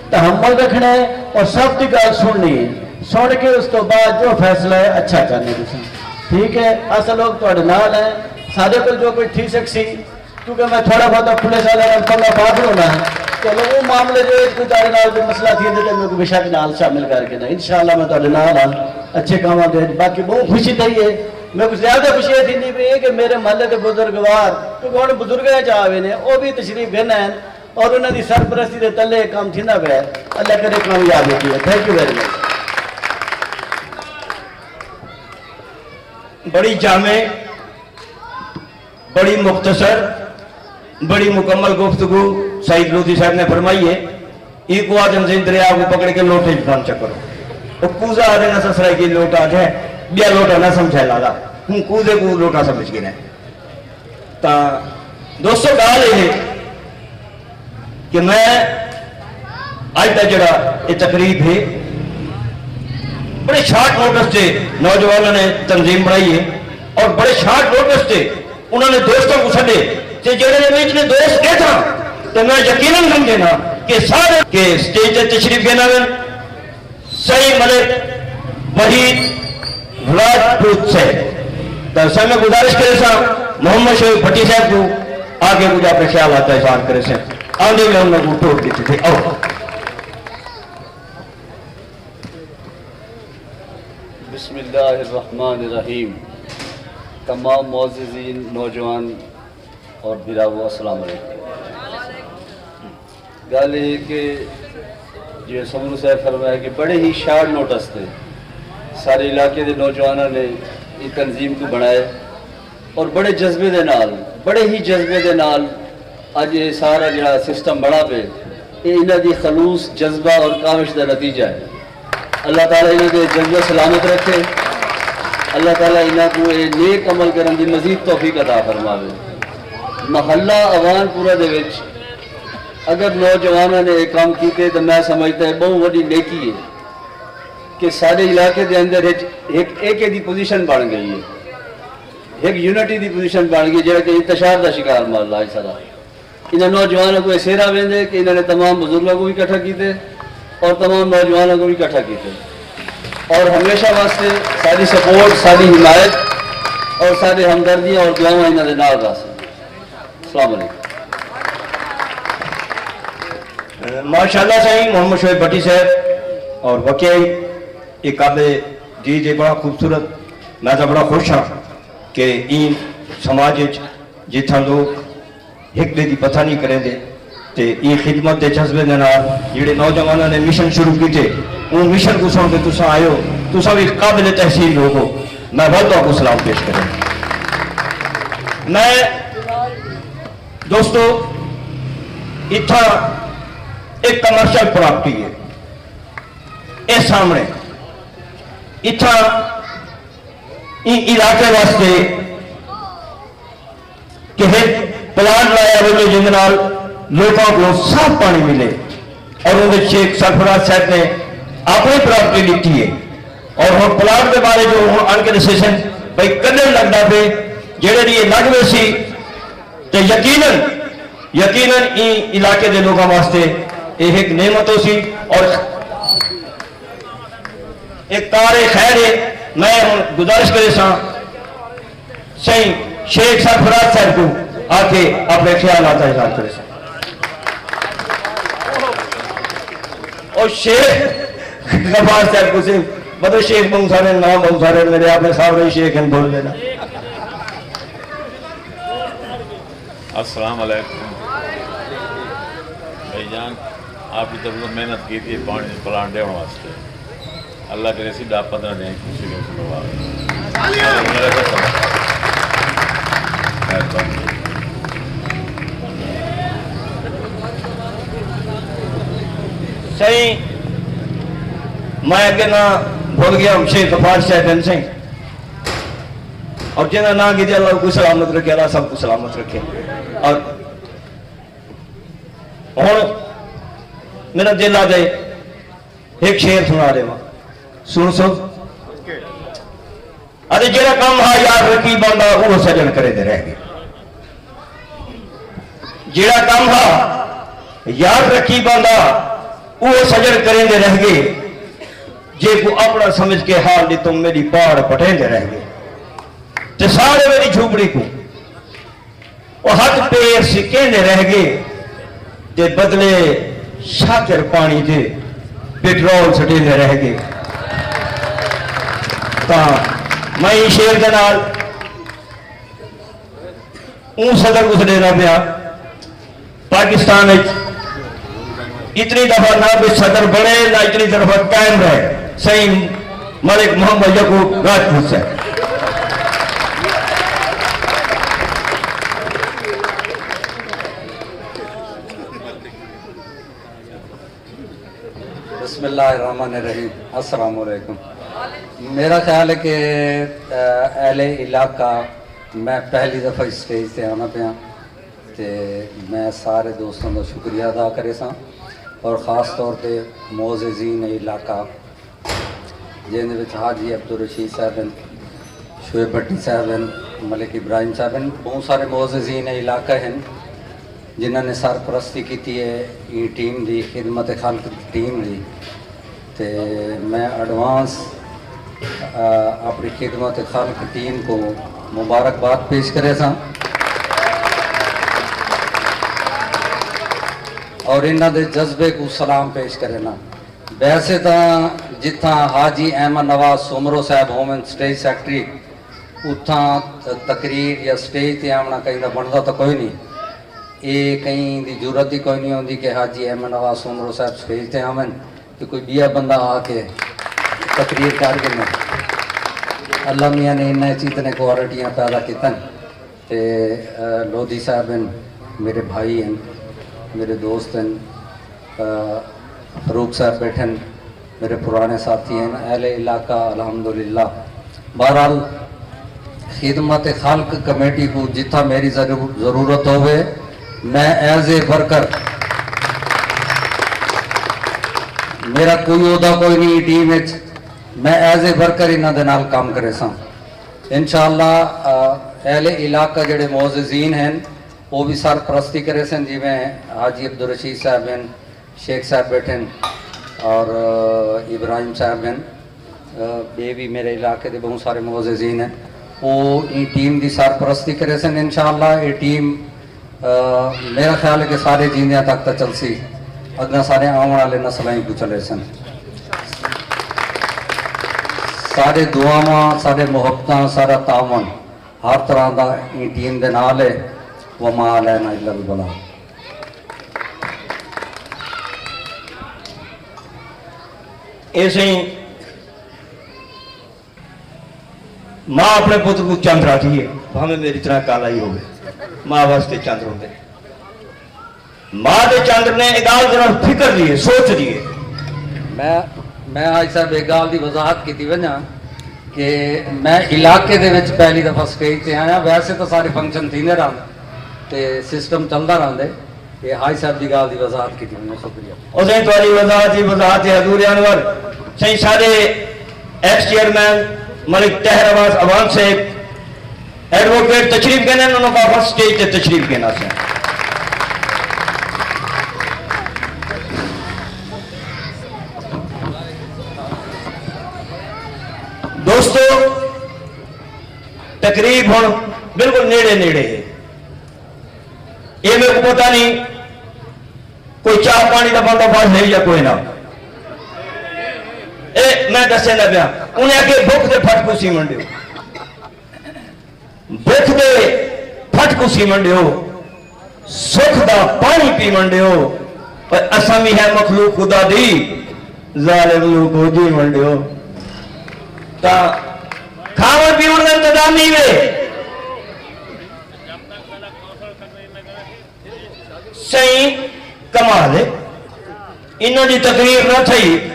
تحمل رکھݨے اور سب دی ڳالھ سݨݨی ہے۔ سݨ کے اس توں بعد جو فیصلہ ہے، اچھا کرݨے تساں۔ ٹھیک ہے، اساں لوگ تہاݙے نال ہیں، ساݙے کول جو کجھ تھی سڳسی، کیونکہ میں تھوڑا بہت پولیس والے نال پنگا پا کھڑونا ہے۔ چلو، او معاملے دے وچ کوئی تہاݙے نال کوئی مسئلہ تھیندے تے میکوں بے شک نال شامل کر گھنݨا، انشاءاللہ میں تہاݙے نال ہاں اچھے کاماں دے وچ۔ باقی ٻہوں خوشی تھئی ہے، میکوں زیادہ خوشی اے تھیندی پئی ہے کہ میرے محلے دے بزرگوار، کیونکہ ہݨ بزرگاں چ آ ویندے، او وی تشریف گھن آئن اور انہاں دی سرپرستی دے تلے اے کم تھیندا پیا ہے۔ اللہ کرے کامیاب ہوندی ہے۔ تھینک یو ویری مچ۔ بڑی جامع، بڑی مختصر، بڑی مکمل گفتگو سعید لودھی صاحب نے فرمائی ہے۔ ایکوں آہدن زند دریا کوں پکڑ کے لوٹے اچ بند چا کرو۔ او کوزہ آہدن اساں سرائیکی لوٹا آکھے، ٻیا لوٹا نہ سمجھے لالا۔ ہوں کوزے کوں لوٹا سمجھ گھنے۔ تاں دوستو، ڳالھ اے ہے کہ میں اڄ دا جڑا اے تقریب ہے، بڑے شارٹ نوٹس تے نوجواناں نے تنظیم بݨائی ہے اور بڑے شارٹ نوٹس تے انہاں نے دوستاں کوں سݙے، تے جیڑھے میں اتنے دوست ݙیکھاں تے میں یقیناً سمجھینا کہ سارے کہ سٹیج تے تشریف گھن آون۔ سئیں ملک وحید راجپوت صاحب، تاں سئیں میں گزارش کریساں محمد شعیب بھٹی صاحب کوں آ کے کجھ اپݨے خیالات دا اظہار کریسن۔ آندے میں انہاں کوں ٹوک ݙتی تھی۔ آؤ۔ بسم اللہ الرحمن الرحیم۔ تمام معززین نوجوان اور بھراوو، السلام علیکم۔ ڳالھ اے ہے کہ جیویں سمرو صاحب فرمایا کہ بڑے ہی شارٹ نوٹس تے سارے علاقے دے نوجواناں نے ایں تنظیم کوں بݨائے اور بڑے جذبے دے نال، بڑے ہی جذبے دے نال اڄ اے سارا جیڑھا سسٹم بݨا پئے، اے انہاں دی خلوص، جذبہ اور کاوش دا نتیجہ ہے۔ اللہ تعالیٰ انہاں دے جذبے سلامت رکھے۔ اللہ تعالیٰ انہاں کوں اے نیک عمل کرݨ دی مزید توفیق عطا فرماوے۔ محلہ اوان پورہ دے وچ اگر نوجواناں نے اے کم کیتے تاں میں سمجھدا اے ٻہوں وݙی نیکی ہے کہ ساݙے علاقے دے اندر ہک، ہک ایکے دی پوزیشن بݨ ڳئی ہے، ہک یونٹی دی پوزیشن بݨ ڳئی، جیڑھا کہ انتشار دا شکار محلہ ہے سارا۔ انہاں نوجواناں کوں اے سہرا ویندے کہ انہاں نے تمام بزرگاں کوں وی اکٹھا کیتے اور تمام نوجواناں کوں وی اکٹھا کیتے اور ہمیشہ واسطے ساݙی سپورٹ، ساݙی حمایت اور ساݙے ہمدردیاں اور دعاواں انہاں دے نال رہسن۔ السلام علیکم۔ ماشاءاللہ سائیں محمد شعیب بھٹی صاحب، اور واقعی یہ قابل جی جے بڑا خوبصورت۔ میں تو بڑا خوش ہاں کہ این سماج وچ جتھاں لوگ ہک ٻئے دی پتہ نہیں کریندے تے ایں خدمت دے جذبے دے نال جیڑھے نوجواناں نے مشن شروع کیتے، اوں مشن کوں سݨ کے تساں آئے ہو، تساں وی قابل تحسین لوگ ہو۔ میں ول تہاکوں سلام پیش کرینداں۔ میں دوستو، اتھاں ایک کمرشل پراپرٹی ہے، اے سامݨے اتھاں ایں علاقے واسطے کہ ہک پلانٹ لایا ونڄے جیندے نال لوکاں کوں صاف پاݨی ملے، اور اوں وچ شیخ سرفراز صاحب نے اپݨی پراپرٹی ݙتی ہے، اور ہݨ پلانٹ دے بارے جو ہݨ آن کے ڈسیشن بھئی کݙݨ لڳدا پئے، جیڑھے ݙینہہ لڳ ویسی تے یقیناً، یقیناً ایں علاقے دے لوکاں واسطے اے ہک نعمت ہوسی اور ایک کار خیر ہے۔ میں ہݨ گزارش کریساں سئیں شیخ سرفراز صاحب کوں آ کے اپݨے خیالات دا اظہار کریساں۔ او شیخ غفار صاحب کوں صرف، مطلب شیخ ٻہوں سارے، نام ٻہوں سارے میرے، اپݨے سارے شیخ ہیں، بھول وینا۔ السلام علیکم بھائی جان، آپ کی طرف سے محنت کی تھی پانی پلان ڈیون واسطے۔ اللہ کرے اسی ڈا پندرہ دن خوشی دے سلوا۔ مہربانی۔ سائیں، میں اگے نہ بھول گیا ہم، شیخ غفار شاہ بن سنگھ، اور جنہاں نہ گھدے، اللہ کو سلامت رکھے، اللہ سب کو سلامت رکھے۔ اور ہن میرا دل آ جائے، ایک شعر سنا دے ماں، سن سو۔ ارے جڑا کم ہا یار رقیباں دا، وہ سجن کرے دے رہ گئے۔ جڑا کم ہا یار رقیباں دا، وہ سجن کرے دے رہ گئے۔ جے کو اپنا سمجھ کے حال ݙتم، میری پاڑ پٹیندے رہ گئے۔ تے سارے میری جھوپڑی کو او ہتھ پیر سکیندے رہ گئے، تے بدلے شاکر پاݨی دے پٹرول سٹیندے رہ گئے۔ تاں میں ایں شعر دے نال اوں صدر کوں سݙیندا پیاں، پاکستان وچ اتنی دفعہ نہ کوئی صدر بݨے، نہ اتنی دفعہ قائم رہے، سئیں ملک محمد یعقوب راجپوت صاحب۔ بسم اللہ الرحمن الرحیم۔ السلام علیکم۔ میرا خیال ہے کہ، آ، اہل علاقہ میں پہلی دفعہ اس سٹیج تے آنا پیا، تے میں سارے دوستاں دا شکریہ ادا کریساں، اور خاص طور تے معززین علاقہ، جن دے وچ حاجی عبدالرشید صاحب ہیں، شعیب بھٹی صاحب ہیں، ملک ابراہیم صاحب ہیں، بہت سارے معززین علاقہ ہیں، جنہاں نے سرپرستی کیتی ہے ایں ٹیم دی، خدمت خلق دی ٹیم دی۔ تے میں ایڈوانس، آ، اپݨی خدمت خلق ٹیم کوں مبارکباد پیش کریساں، اور انہاں دے جذبے کوں سلام پیش کرینا۔ ویسے تاں جتھاں حاجی احمد نواز سومرو صاحب ہوون سٹیج سیکرٹری، اتھاں تقریر یا سٹیج تے آوݨا کہیں دا بݨدا تاں کوئی نہیں۔ اے کہیں دی جرات ہی کوئی نہیں ہوندی کہ حاجی احمد نواز سومرو صاحب سٹیج تے آون تے کوئی ٻیا بندہ آ کے تقریر کر گھنے۔ اللہ میاں نے انہاں اچ اتنے کوالٹیاں پیدا کیتن۔ تے، آ، لودھی صاحب ہیں، میرے بھائی ہیں، میرے دوست ہیں، آ، فاروق صاحب بیٹھے ہیں، میرے پرانے ساتھی ہیں، اہل علاقہ الحمدللہ۔ بہرحال، خدمت خلق کمیٹی کوں جتھاں میری ضرور-، ضرورت ہووے، میں ایز اے ورکر، میرا کوئی عہدہ کوئی نہیں ٹیم اچ، میں ایز اے ورکر انہاں دے نال کم کریساں۔ انشاءاللہ، آ، اہل علاقہ جڑے معززین ہیں، وہ بھی سرپرستی کریسن، جیویں حاجی عبدالرشید صاحب ہیں، شیخ صاحب بیٹھے ہیں اور، آ، ابراہیم صاحب ہیں، آ، ٻئے بھی میرے علاقے دے بہت سارے معززین ہیں، وہ ایں ٹیم دی سرپرستی کریسن۔ انشاءاللہ اے ٹیم، آ، میرا خیال ہے کہ سارے جیندیاں تک تاں چلسی، اڳاں سارے آوݨ والے نسلاں ہی کوں چلیسن۔ سارے دعاواں، سارے محبتاں، سارا تعاون ہر طرح دا ایں ٹیم دے نال ہے۔ وما علینا الا البلاغ۔ ایسے ہی ماں اپݨے پتر کوں چندر آکھدی ہے، بھاویں میری طرح کالا ہی ہووے، ماں واسطے چندر ہوندے۔ ماں دے چندر نے اے ڳالھ ذرا فکر لیے، سوچ لیے۔ میں، میں حاجی صاحب ایک ڳالھ دی وضاحت کیتی ونڄاں کہ میں علاقے دے وچ پہلی دفعہ سٹیج تے آیا، ویسے تاں سارے فنکشن تھیندے رہندے تے سسٹم چلدا رہندے۔ اے حاج صاحب دی ڳالھ دی وضاحت کیتی ونڄے، شکریہ۔ او سائیں، تہاݙی وضاحت ہی وضاحت ہے حضور انور۔ سائیں، سارے ایکس چیئرمین ملک طاہر عباس اعوان صاحب ایڈووکیٹ تشریف گھنن، انہاں کوں فرسٹ سٹیج تے تشریف گھن آسن۔ دوستو، تقریب ہݨ بالکل نیڑے نیڑے ہے۔ اے میکوں پتہ نہیں کوئی چاہ پاݨی دا بندوبست ہے یا کوئی نہ۔ اے میں ݙسیندا پیاں، انہیں آکھے بکھ دے پھٹ کوں سیوݨ ݙیو، بکھ دے پھٹ کوں سیوݨ ݙیو، سکھ دا پاݨی پیوݨ ݙیو۔ پر اساں وی ہے مخلوق خدا دی، ظالم لوکو جیوݨ ݙیو۔ تاں کھاوݨ پیوݨ دا انتظام نہیں وے۔ سئیں، کمال ہے، انہاں دی تقریر نہ تھئی۔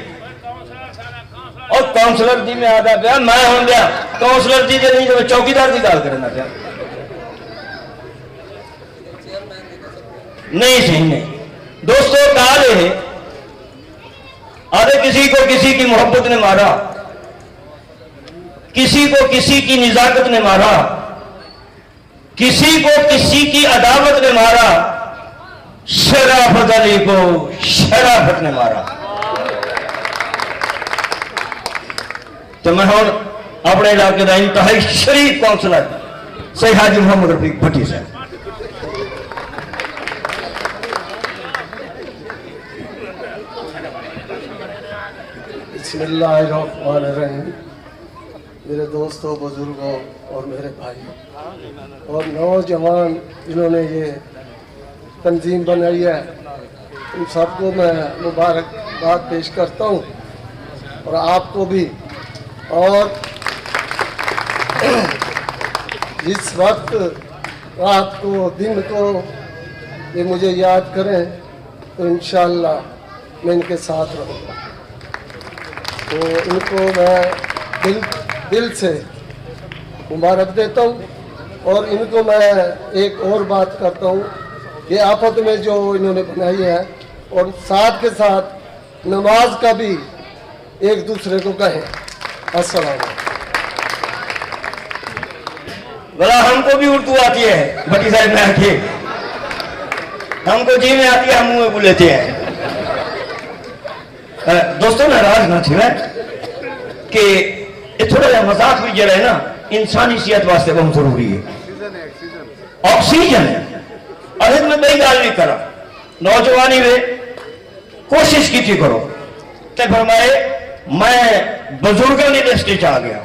اور کونسلر دی میں آہدا پیا، میں ہݨ ٻیا کونسلر دی تے نہیں، تے میں چوکیدار دی ڳالھ کریندا پیا۔ نہیں سئیں، نہیں۔ دوستو، ڳالھ اے ہے، آہدے کسی کو کسی کی محبت نے مارا، کسی کو کسی کی نزاکت نے مارا، کسی کو کسی کی عداوت نے مارا، شرافت علی کو شرافت نے مارا۔ تو میں ہݨ اپݨے علاقے دا انتہائی شریف کونسلر سئیں حاجی محمد رفیق بھٹی صاحب۔ بسم اللہ الرحمن الرحیم۔ میرے دوستوں، بزرگوں اور میرے بھائیوں اور نوجوان جنہوں نے یہ تنظیم بنائی ہے، ان سب کو میں مبارکباد پیش کرتا ہوں اور آپ کو بھی۔ اور جس وقت رات کو، دن کو یہ مجھے یاد کریں، تو انشاءاللہ میں ان کے ساتھ رہوں گا۔ تو ان کو میں دل، دل سے مبارک دیتا ہوں۔ اور ان کو میں ایک اور بات کرتا ہوں کہ آفت میں جو انہوں نے بنائی ہے، اور ساتھ کے ساتھ نماز کا بھی ایک دوسرے کو کہیں۔ السلام علیکم۔ بھلا ہم کو بھی اردو آتی ہے، بھٹی صاحب نے آتی ہے، ہم کو جی میں آتی ہے، ہم منہ میں بول لیتے ہیں۔ دوستو، ناراض نہ تھی کہ یہ تھوڑا جہا مذاق بھی جڑا ہے نا، انسانی صحت واسطے بہت ضروری ہے۔ آکسیجن ہے۔ اور ایک میں بڑی گال نہیں کرا، نوجوانی میں کوشش کیتی کرو۔ تے فرمائے، میں بزرگوں کی لسٹ چ آ گیا۔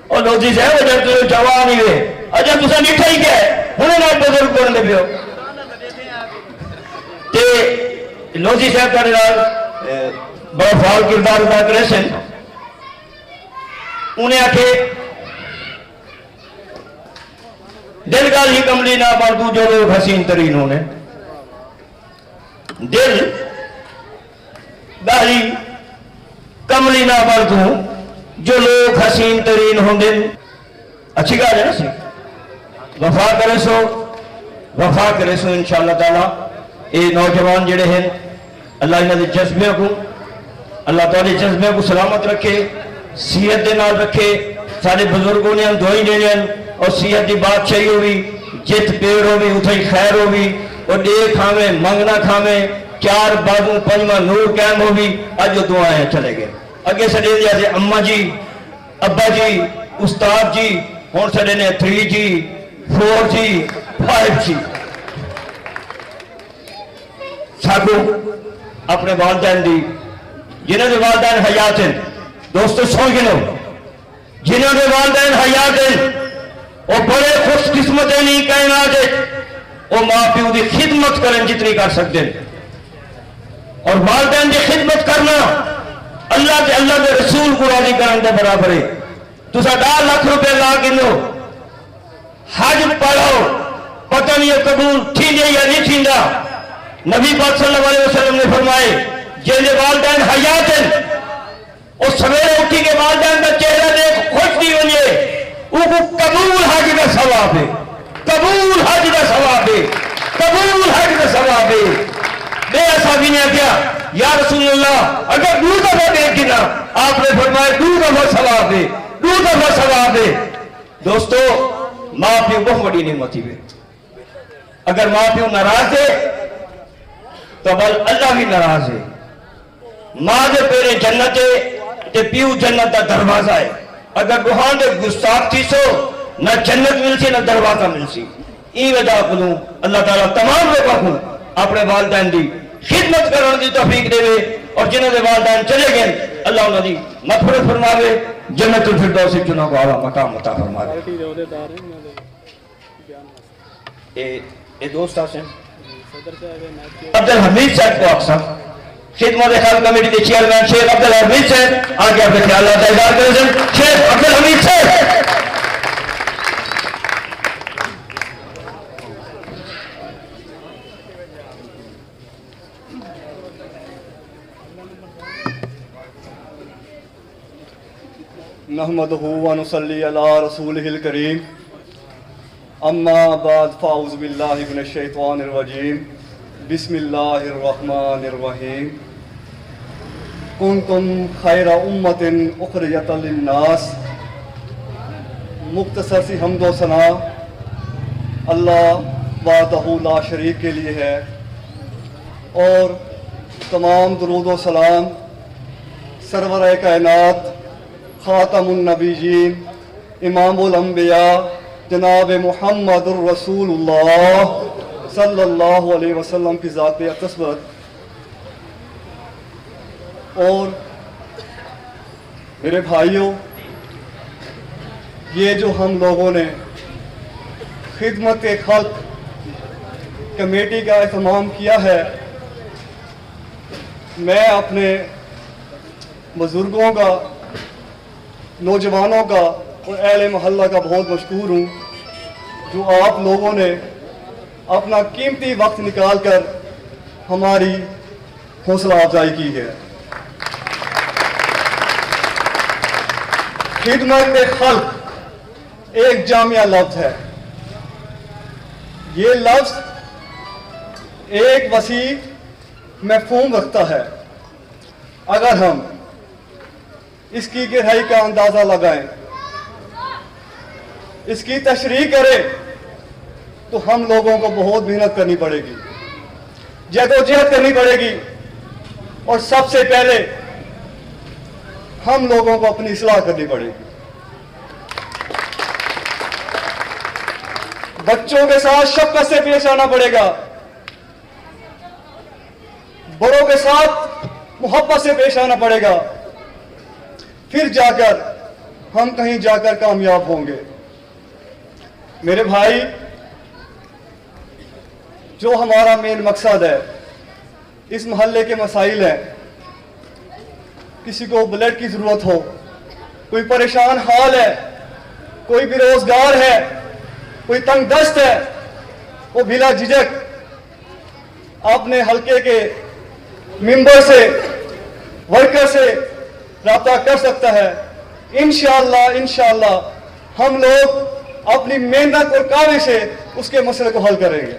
اور لوزی صاحب، اجے تو جوان ہی وے، اجے تسا ڈٹھا ہی کیا ہے، ہن نال بزرگ بن دے پیو۔ تے لوزی صاحب تہاڈے نال، اے، بڑا فعال کردار ادا کرے سن۔ انہیں آکھے، دل گال ہی کملی نہ بن تو جو لوگ حسین ترین ہونے۔ دل گالی کملی نہ بن توں جو لوگ حسین ترین ہوندن۔ اچھی گال ہے نا سی؟ وفا کرے سو، وفا کرے سو انشاءاللہ تعالی۔ اے نوجوان جڑے ہیں، اللہ انہاں دے جذبیاں کو، اللہ تعالی جذبیاں کو سلامت رکھے، صحت دے نال رکھے۔ سارے بزرگوں نے ہم دعائیں دینے ہیں اور صحت دی بادشاہی ہوئی، جت پیڑ ہوئی، اتھے ہی خیر ہوئی، اور ڈے کھاویں، منگ نہ کھاویں، چار بازو پنجواں نور قائم ہوئی۔ اج وہ دعائیں چلے گئے۔ اگے سڈے دیا سے اماں جی، ابا جی، استاد جی، ہن سڈے نے تھری جی، فور جی، فائیو جی۔ ساکوں اپنے والدین دی، جنہاں دے والدین حیات ہیں، دوستو سن گنو، جنہاں دے والدین حیات ہیں، وہ بڑے خوش قسمت ہیں نہیں کائنات وچ، وہ ماں پیو دی خدمت کرن جتنی کر سکتے ہیں۔ اور والدین دی خدمت کرنا اللہ تے اللہ دے رسول کو راضی کرن دے برابر ہے۔ تسا ڈاہ لکھ روپے لا گنو، حج پڑھو، پتہ نہیں قبول تھیندے یا نہیں تھیندا۔ نبی پاک صلی اللہ علیہ وسلم نے فرمائے، جن دے والدین حیات ہیں، او سویرے اٹھی کے والدین دا چہرہ دیکھ خوش تھی ونجے، اوکوں قبول حج دا ثواب ہے، قبول حج دا ثواب ہے، قبول حج دا ثواب ہے۔ بے اسا بھی نے کیا، یا رسول اللہ، اگر دو دفعہ دیکھ گنا؟ آپ نے فرمایا، دو دفعہ ثواب ہے، دو دفعہ ثواب ہے۔ دوستو، ماں پیو بہت بڑی نعمت ہے۔ اگر ماں پیو ناراض ہے تو بل اللہ بھی ناراض ہے۔ ماں دے پیرے جنت ہے تے پیو جنت دا دروازہ ہے۔ اگر ڈوہاں دے گستاخ تھی سو، نہ جنت ملسی نہ دروازہ ملسی۔ ایں وجہ کوں اللہ تعالیٰ تمام لوگوں کو اپنے والدین دی خدمت کرن دی توفیق دے، اور جنہاں دے والدین چلے گئے، اللہ انہاں دی مغفرت فرماوے، جنت الفردوس وچ انہاں کو اعلیٰ مقام عطا فرماوے۔ اے اے دوست آسن۔ عبد الحمید صاحب کو آکھساں، خدمت خلق کمیٹی دے چیئرمین شیخ عبد الحمید صاحب آ کے اپنے خیالات دا اظہار کرے سن۔ شیخ عبد الحمید صاحب۔ نحمده ونصلي على رسوله الكريم، أما بعد، فأعوذ بالله من الشيطان الرجيم، بسم الله الرحمن الرحيم، كنتم خير أمة أخرجت للناس۔ مختصر سی حمد و ثنا اللہ وحدہ لا شریک کے لیے ہے، اور تمام درود و سلام سرور کائنات، خاتم النبیین، امام الانبیاء، جناب محمد الرسول اللہ صلی اللہ علیہ وسلم کی ذات اقدس پر۔ اور میرے بھائیوں، یہ جو ہم لوگوں نے خدمت خلق کمیٹی کا اہتمام کیا ہے، میں اپنے بزرگوں کا، نوجوانوں کا اور اہل محلہ کا بہت مشکور ہوں، جو آپ لوگوں نے اپنا قیمتی وقت نکال کر ہماری حوصلہ افزائی کی ہے۔ خدمت خلق ایک جامع لفظ ہے، یہ لفظ ایک وسیع مفہوم رکھتا ہے۔ اگر ہم اس کی گہرائی کا اندازہ لگائیں، اس کی تشریح کریں، تو ہم لوگوں کو بہت محنت کرنی پڑے گی، جدوجہد کرنی پڑے گی، اور سب سے پہلے ہم لوگوں کو اپنی اصلاح کرنی پڑے گی۔ بچوں کے ساتھ شفقت سے پیش آنا پڑے گا، بڑوں کے ساتھ محبت سے پیش آنا پڑے گا، پھر جا کر ہم کہیں جا کر کامیاب ہوں گے۔ میرے بھائی، جو ہمارا مین مقصد ہے، اس محلے کے مسائل ہیں، کسی کو بلڈ کی ضرورت ہو، کوئی پریشان حال ہے، کوئی بے روزگار ہے، کوئی تنگ دست ہے، وہ بلا جھجک اپنے حلقے کے ممبر سے، ورکر سے رابطہ کر سکتا ہے۔ انشاءاللہ، انشاءاللہ ہم لوگ اپنی محنت اور کاوش سے اس کے مسئلے کو حل کریں گے۔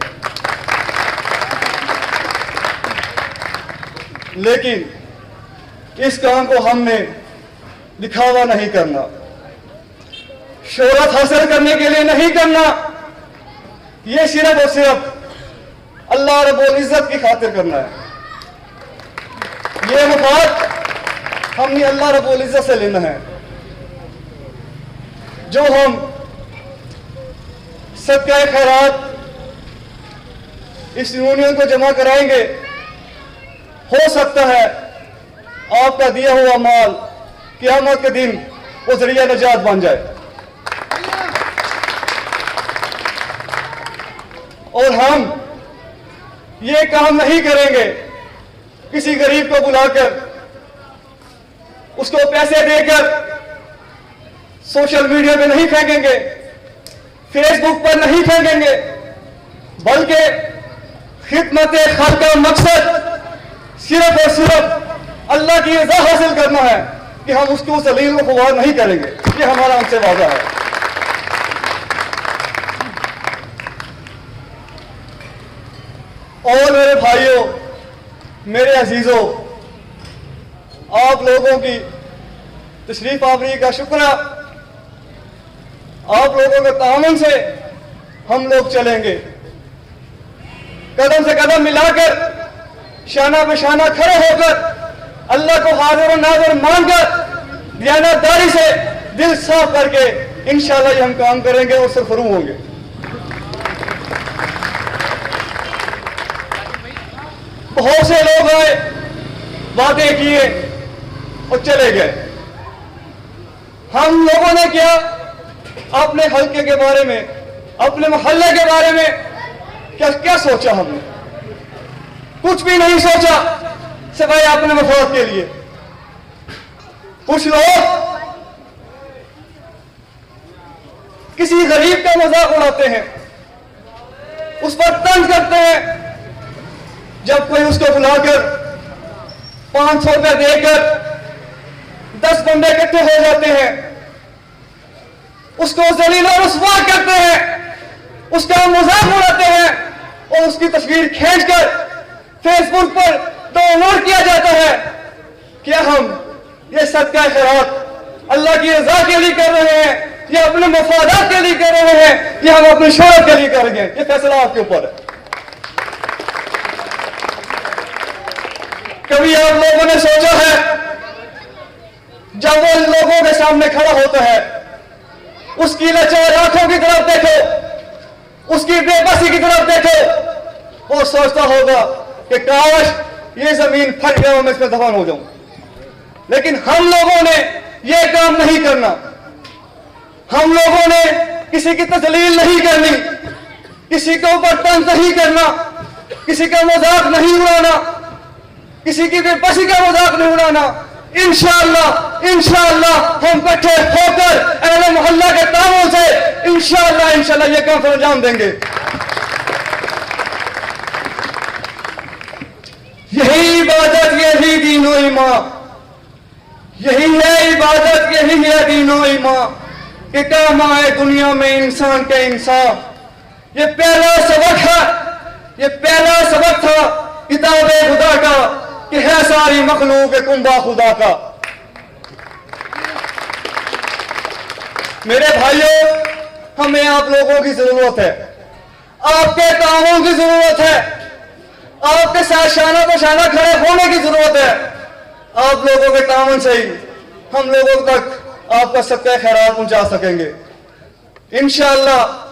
لیکن اس کام کو ہم نے دکھاوا نہیں کرنا، شہرت حاصل کرنے کے لیے نہیں کرنا، یہ صرف اور صرف اللہ رب العزت کی خاطر کرنا ہے۔ یہ مفاد ہم نے اللہ رب العزت سے لینا ہے۔ جو ہم صدقہ خیرات اس یونین کو جمع کرائیں گے، ہو سکتا ہے آپ کا دیا ہوا مال قیامت کے دن وہ ذریعہ نجات بن جائے۔ اور ہم یہ کام نہیں کریں گے، کسی غریب کو بلا کر، اس کو پیسے دے کر سوشل میڈیا پہ نہیں پھینکیں گے، فیس بک پر نہیں پھینکیں گے، بلکہ خدمت خلق کا مقصد صرف اور صرف اللہ کی رضا حاصل کرنا ہے کہ ہم اس کو ذلیل و خوار نہیں کریں گے۔ یہ ہمارا ان سے وعدہ ہے۔ اور میرے بھائیوں، میرے عزیزوں، آپ لوگوں کی تشریف آوری کا شکریہ۔ آپ لوگوں کے تعاون سے ہم لوگ چلیں گے، قدم سے قدم ملا کر، شانہ بہ شانہ کھڑے ہو کر، اللہ کو حاضر و ناظر مان کر، دیانتداری سے، دل صاف کر کے انشاءاللہ یہ ہم کام کریں گے اور سرخرو ہوں گے۔ بہت سے لوگ آئے، وعدے کیے اور چلے گئے۔ ہم لوگوں نے کیا اپنے حلقے کے بارے میں، اپنے محلے کے بارے میں کیا، کیا سوچا؟ ہم نے کچھ بھی نہیں سوچا سوائے اپنے مفاد کے لیے۔ کچھ لوگ کسی غریب کا مذاق اڑاتے ہیں، اس پر طنز کرتے ہیں۔ جب کوئی اس کو بلا کر پانچ سو روپے دے کر دس بندے اکٹھے ہو جاتے ہیں، اس کو ذلیل و رسوا کرتے ہیں، اس کا مذاق اڑاتے ہیں اور اس کی تصویر کھینچ کر فیس بک پر ڈاؤن لوڈ کیا جاتا ہے۔ کیا ہم یہ صدقہ خیرات اللہ کی رضا کے لیے کر رہے ہیں یا اپنے مفادات کے لیے کر رہے ہیں یا ہم اپنی شہرت کے لیے کر رہے ہیں؟ یہ فیصلہ آپ کے اوپر ہے۔ کبھی آپ لوگوں نے سوچا ہے، جب وہ ان لوگوں کے سامنے کھڑا ہوتا ہے، اس کی لاچار آنکھوں کی طرف دیکھو، اس کی بے بسی کی طرف دیکھو، وہ سوچتا ہوگا کہ کاش یہ زمین پھٹ جائے اور میں اس میں دفن ہو جاؤں۔ لیکن ہم لوگوں نے یہ کام نہیں کرنا۔ ہم لوگوں نے کسی کی تذلیل نہیں کرنی، کسی کے اوپر طنز نہیں کرنا، کسی کا مذاق نہیں اڑانا، کسی کی بے بسی کا مذاق نہیں اڑانا۔ انشاءاللہ، انشاءاللہ ہم اکٹھے ہو کر اہل محلہ کے تعاون سے انشاءاللہ، انشاءاللہ یہ کام سر انجام دیں گے۔ یہی عبادت، یہی دین و ایمان، یہی ہے عبادت، یہی ہے دین و ایمان کہ کام آئے دنیا میں انسان کے انصاف۔ یہ پہلا سبق ہے، یہ پہلا سبق تھا کتاب خدا کا، کہ ہے ساری مخلوق کنبہ خدا کا۔ میرے بھائیوں، ہمیں آپ لوگوں کی ضرورت ہے، آپ کے تعاون کی ضرورت ہے، آپ کے ساتھ شانہ بہ شانہ کھڑے ہونے کی ضرورت ہے۔ آپ لوگوں کے تعاون سے ہی ہم لوگوں تک آپ کا صدقہ خیرات پہنچا سکیں گے انشاءاللہ۔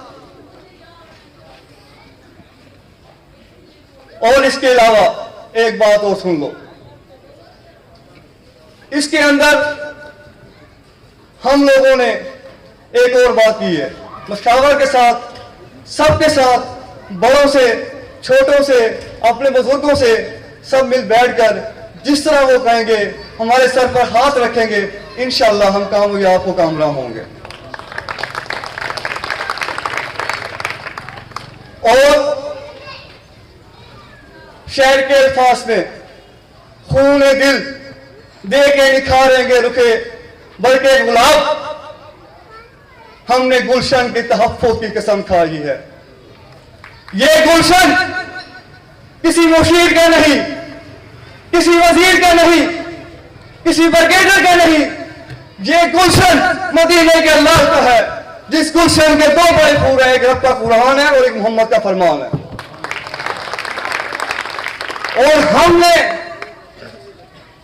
اور اس کے علاوہ ایک بات اور سن لو، اس کے اندر ہم لوگوں نے ایک اور بات کی ہے، مشاور کے ساتھ، سب کے ساتھ، بڑوں سے، چھوٹوں سے، اپنے بزرگوں سے، سب مل بیٹھ کر جس طرح وہ کہیں گے، ہمارے سر پر ہاتھ رکھیں گے، انشاءاللہ ہم کامیاب و کامران ہوں گے۔ اور شعر کے الفاظ میں، خون دل دے کے نکھاریں گے رخے، بلکہ گلاب، ہم نے گلشن کے تحفظ کی قسم کھائی ہے۔ یہ گلشن کسی مشیر کا نہیں، کسی وزیر کا نہیں، کسی بریگیڈر کا نہیں، یہ گلشن مدینے کے لال کا ہے، جس گلشن کے دو بڑے پھول ہیں، ایک رب کا قرآن ہے اور ایک محمد کا فرمان ہے۔ اور ہم نے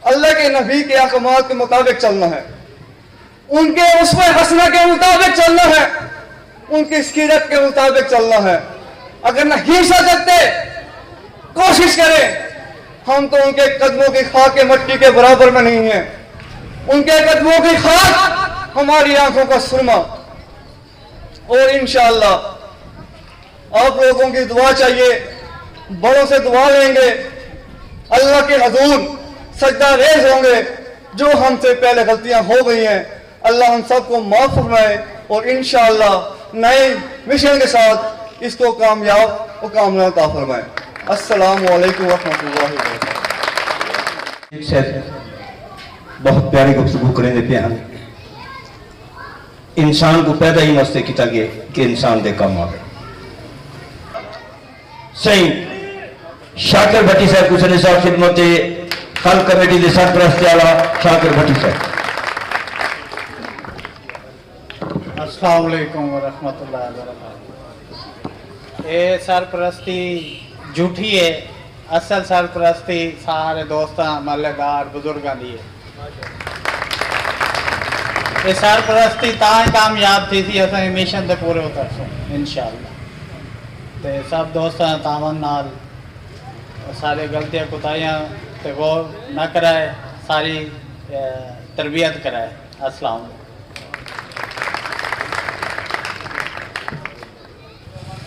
اللہ کے نبی کے احکامات کے مطابق چلنا ہے، ان کے اسوہ حسنہ کے مطابق چلنا ہے، ان کی سیرت کے مطابق چلنا ہے۔ اگر نہیں سکتے، کوشش کریں، ہم تو ان کے قدموں کی خاک مٹی کے برابر میں نہیں ہیں، ان کے قدموں کی خاک ہماری آنکھوں کا سرما۔ اور انشاءاللہ آپ لوگوں کی دعا چاہیے، بڑوں سے دعا لیں گے، اللہ کے حضور سجدہ ریز ہوں گے۔ جو ہم سے پہلے غلطیاں ہو گئی ہیں، اللہ ہم سب کو معاف فرمائے اور انشاءاللہ نئے مشن کے ساتھ اس کو کامیاب و کامران عطا فرمائے۔ السلام علیکم ورحمۃ اللہ وبرکاتہ۔ صاحب بہت پیاری گفتگو کریں دے پے ہیں۔ انسان کو پیدا ہی واسطے کیتا گیا کہ انسان دے کم آوے۔ سائیں شاکر بھٹی صاحب کوں سݙے ساں خدمت خلق کمیٹی دے سرپرست آلا شاکر بھٹی صاحب۔ السلام علیکم ورحمۃ اللہ وبرکاتہ۔ اے سرپرستی جھوٹی ہے، اصل سرپرستی سارے دوستاں، محلے دار، بزرگاں دی ہے۔ اے سرپرستی تاں ہی کامیاب تھیسی اساں اے مشن تے پورے اترسوں انشاءاللہ۔ تے سب دوستاں تعاون نال سارے غلطیاں کوتاہیاں تے غور نہ کرائے، ساری تربیت کرائے۔ السلام علیکم۔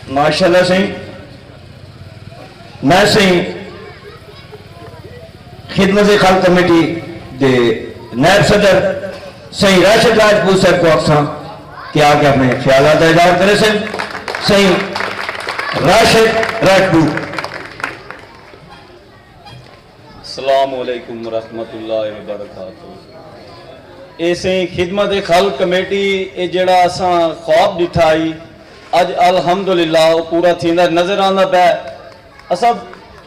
ماشاءاللہ سائیں۔ میں سائیں خدمت خلق کمیٹی دے نائب صدر سائیں راشد راجپوت صاحب کو آکھساں کہ آ کے اپنے خیالات دا اظہار کرے سن۔ سائیں راشد راجپوت۔ السلام علیکم ورحمۃ اللہ وبرکاتہ۔ اے سئیں خدمت خلق کمیٹی اے جیڑھا اساں خواب ڈٹھا ہئی اج الحمدللہ او پورا تھیندا نظر آندا پئے۔ اساں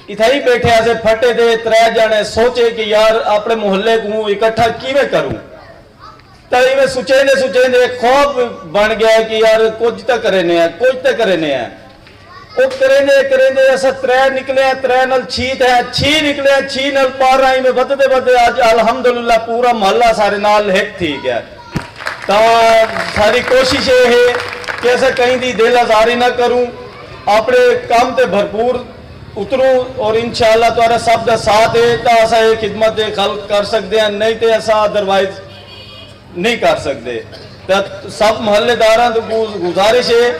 اتھائیں بیٹھے ہاسے پھٹے تے ترے جنے سوچے کہ یار اپنے محلے کوں اکٹھا کیویں کروں۔ تاں ایویں سوچیندے سوچیندے ہک خواب بݨ ڳیا ہے کہ یار کجھ تاں کریندے ہیں، کجھ تاں کریندے ہیں۔ او کریندے کریندے اساں ترے نکلے ہیں، ترے نال چھی تھئے ہیں، چھی نکلے ہیں، چھی نال بارہ، ایویں ودھدے ودھدے اڄ الحمدللہ پورا محلہ سارے نال ہک تھی ڳیا۔ تاں ساری کوشش اے ہے کہ اساں کہیں دی دل آزاری نہ کروں، اپݨے کم تے بھرپور اتروں اور انشاءاللہ تہاݙا سب دا ساتھ ہے تاں اساں اے خدمت خلق کر سڳدے ہیں، نہیں تے اساں ادروائز نہیں کر سڳدے۔ تاں سب محلے داراں توں گز- گزارش ہے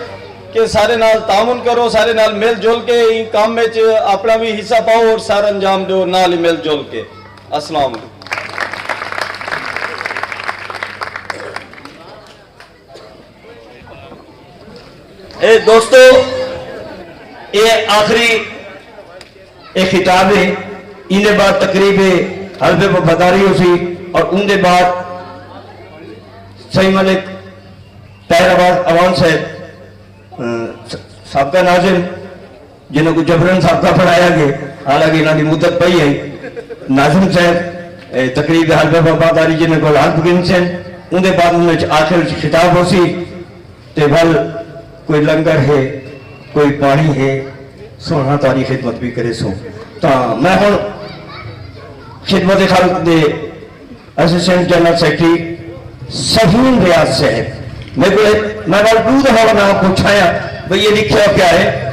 کہ سارے نال تعاون کرو، سارے نال مل جل کے ایں کم وچ اپݨا وی حصہ پاؤ اور سر انجام ݙیو نال ہی مل جل کے۔ السلام علیکم۔ اے دوستو، اے آخری اے خطاب ہے۔ ایندے بعد تقریب حلف وفاداری ہوسی اور اوندے بعد سائیں ملک طاہر آباد اعوان صاحب، س- سابقہ ناظم جنہاں کوں جبرن سابقہ بݨایا ڳئے، حالانکہ انہاں دی مدت پئی ہئی۔ ناظم صاحب، اے، تقریب دے حلبہ وفاداری جنہاں کول حلف گھن سن، اوندے بعد انہاں وچ آخر وچ خطاب ہوسی تے ول کوئی لنگر ہے، کوئی پاݨی ہے، سوہݨا تہاݙی خدمت وی کریسوں۔ تاں میں ہݨ خدمت خلق دے اسسٹنٹ جنرل سیکرٹری سہیم ریاض صاحب، میرے کو، میں ول ݙو دفعہ نام پوچھایا بھئی یہ لکھیا کیا ہے؟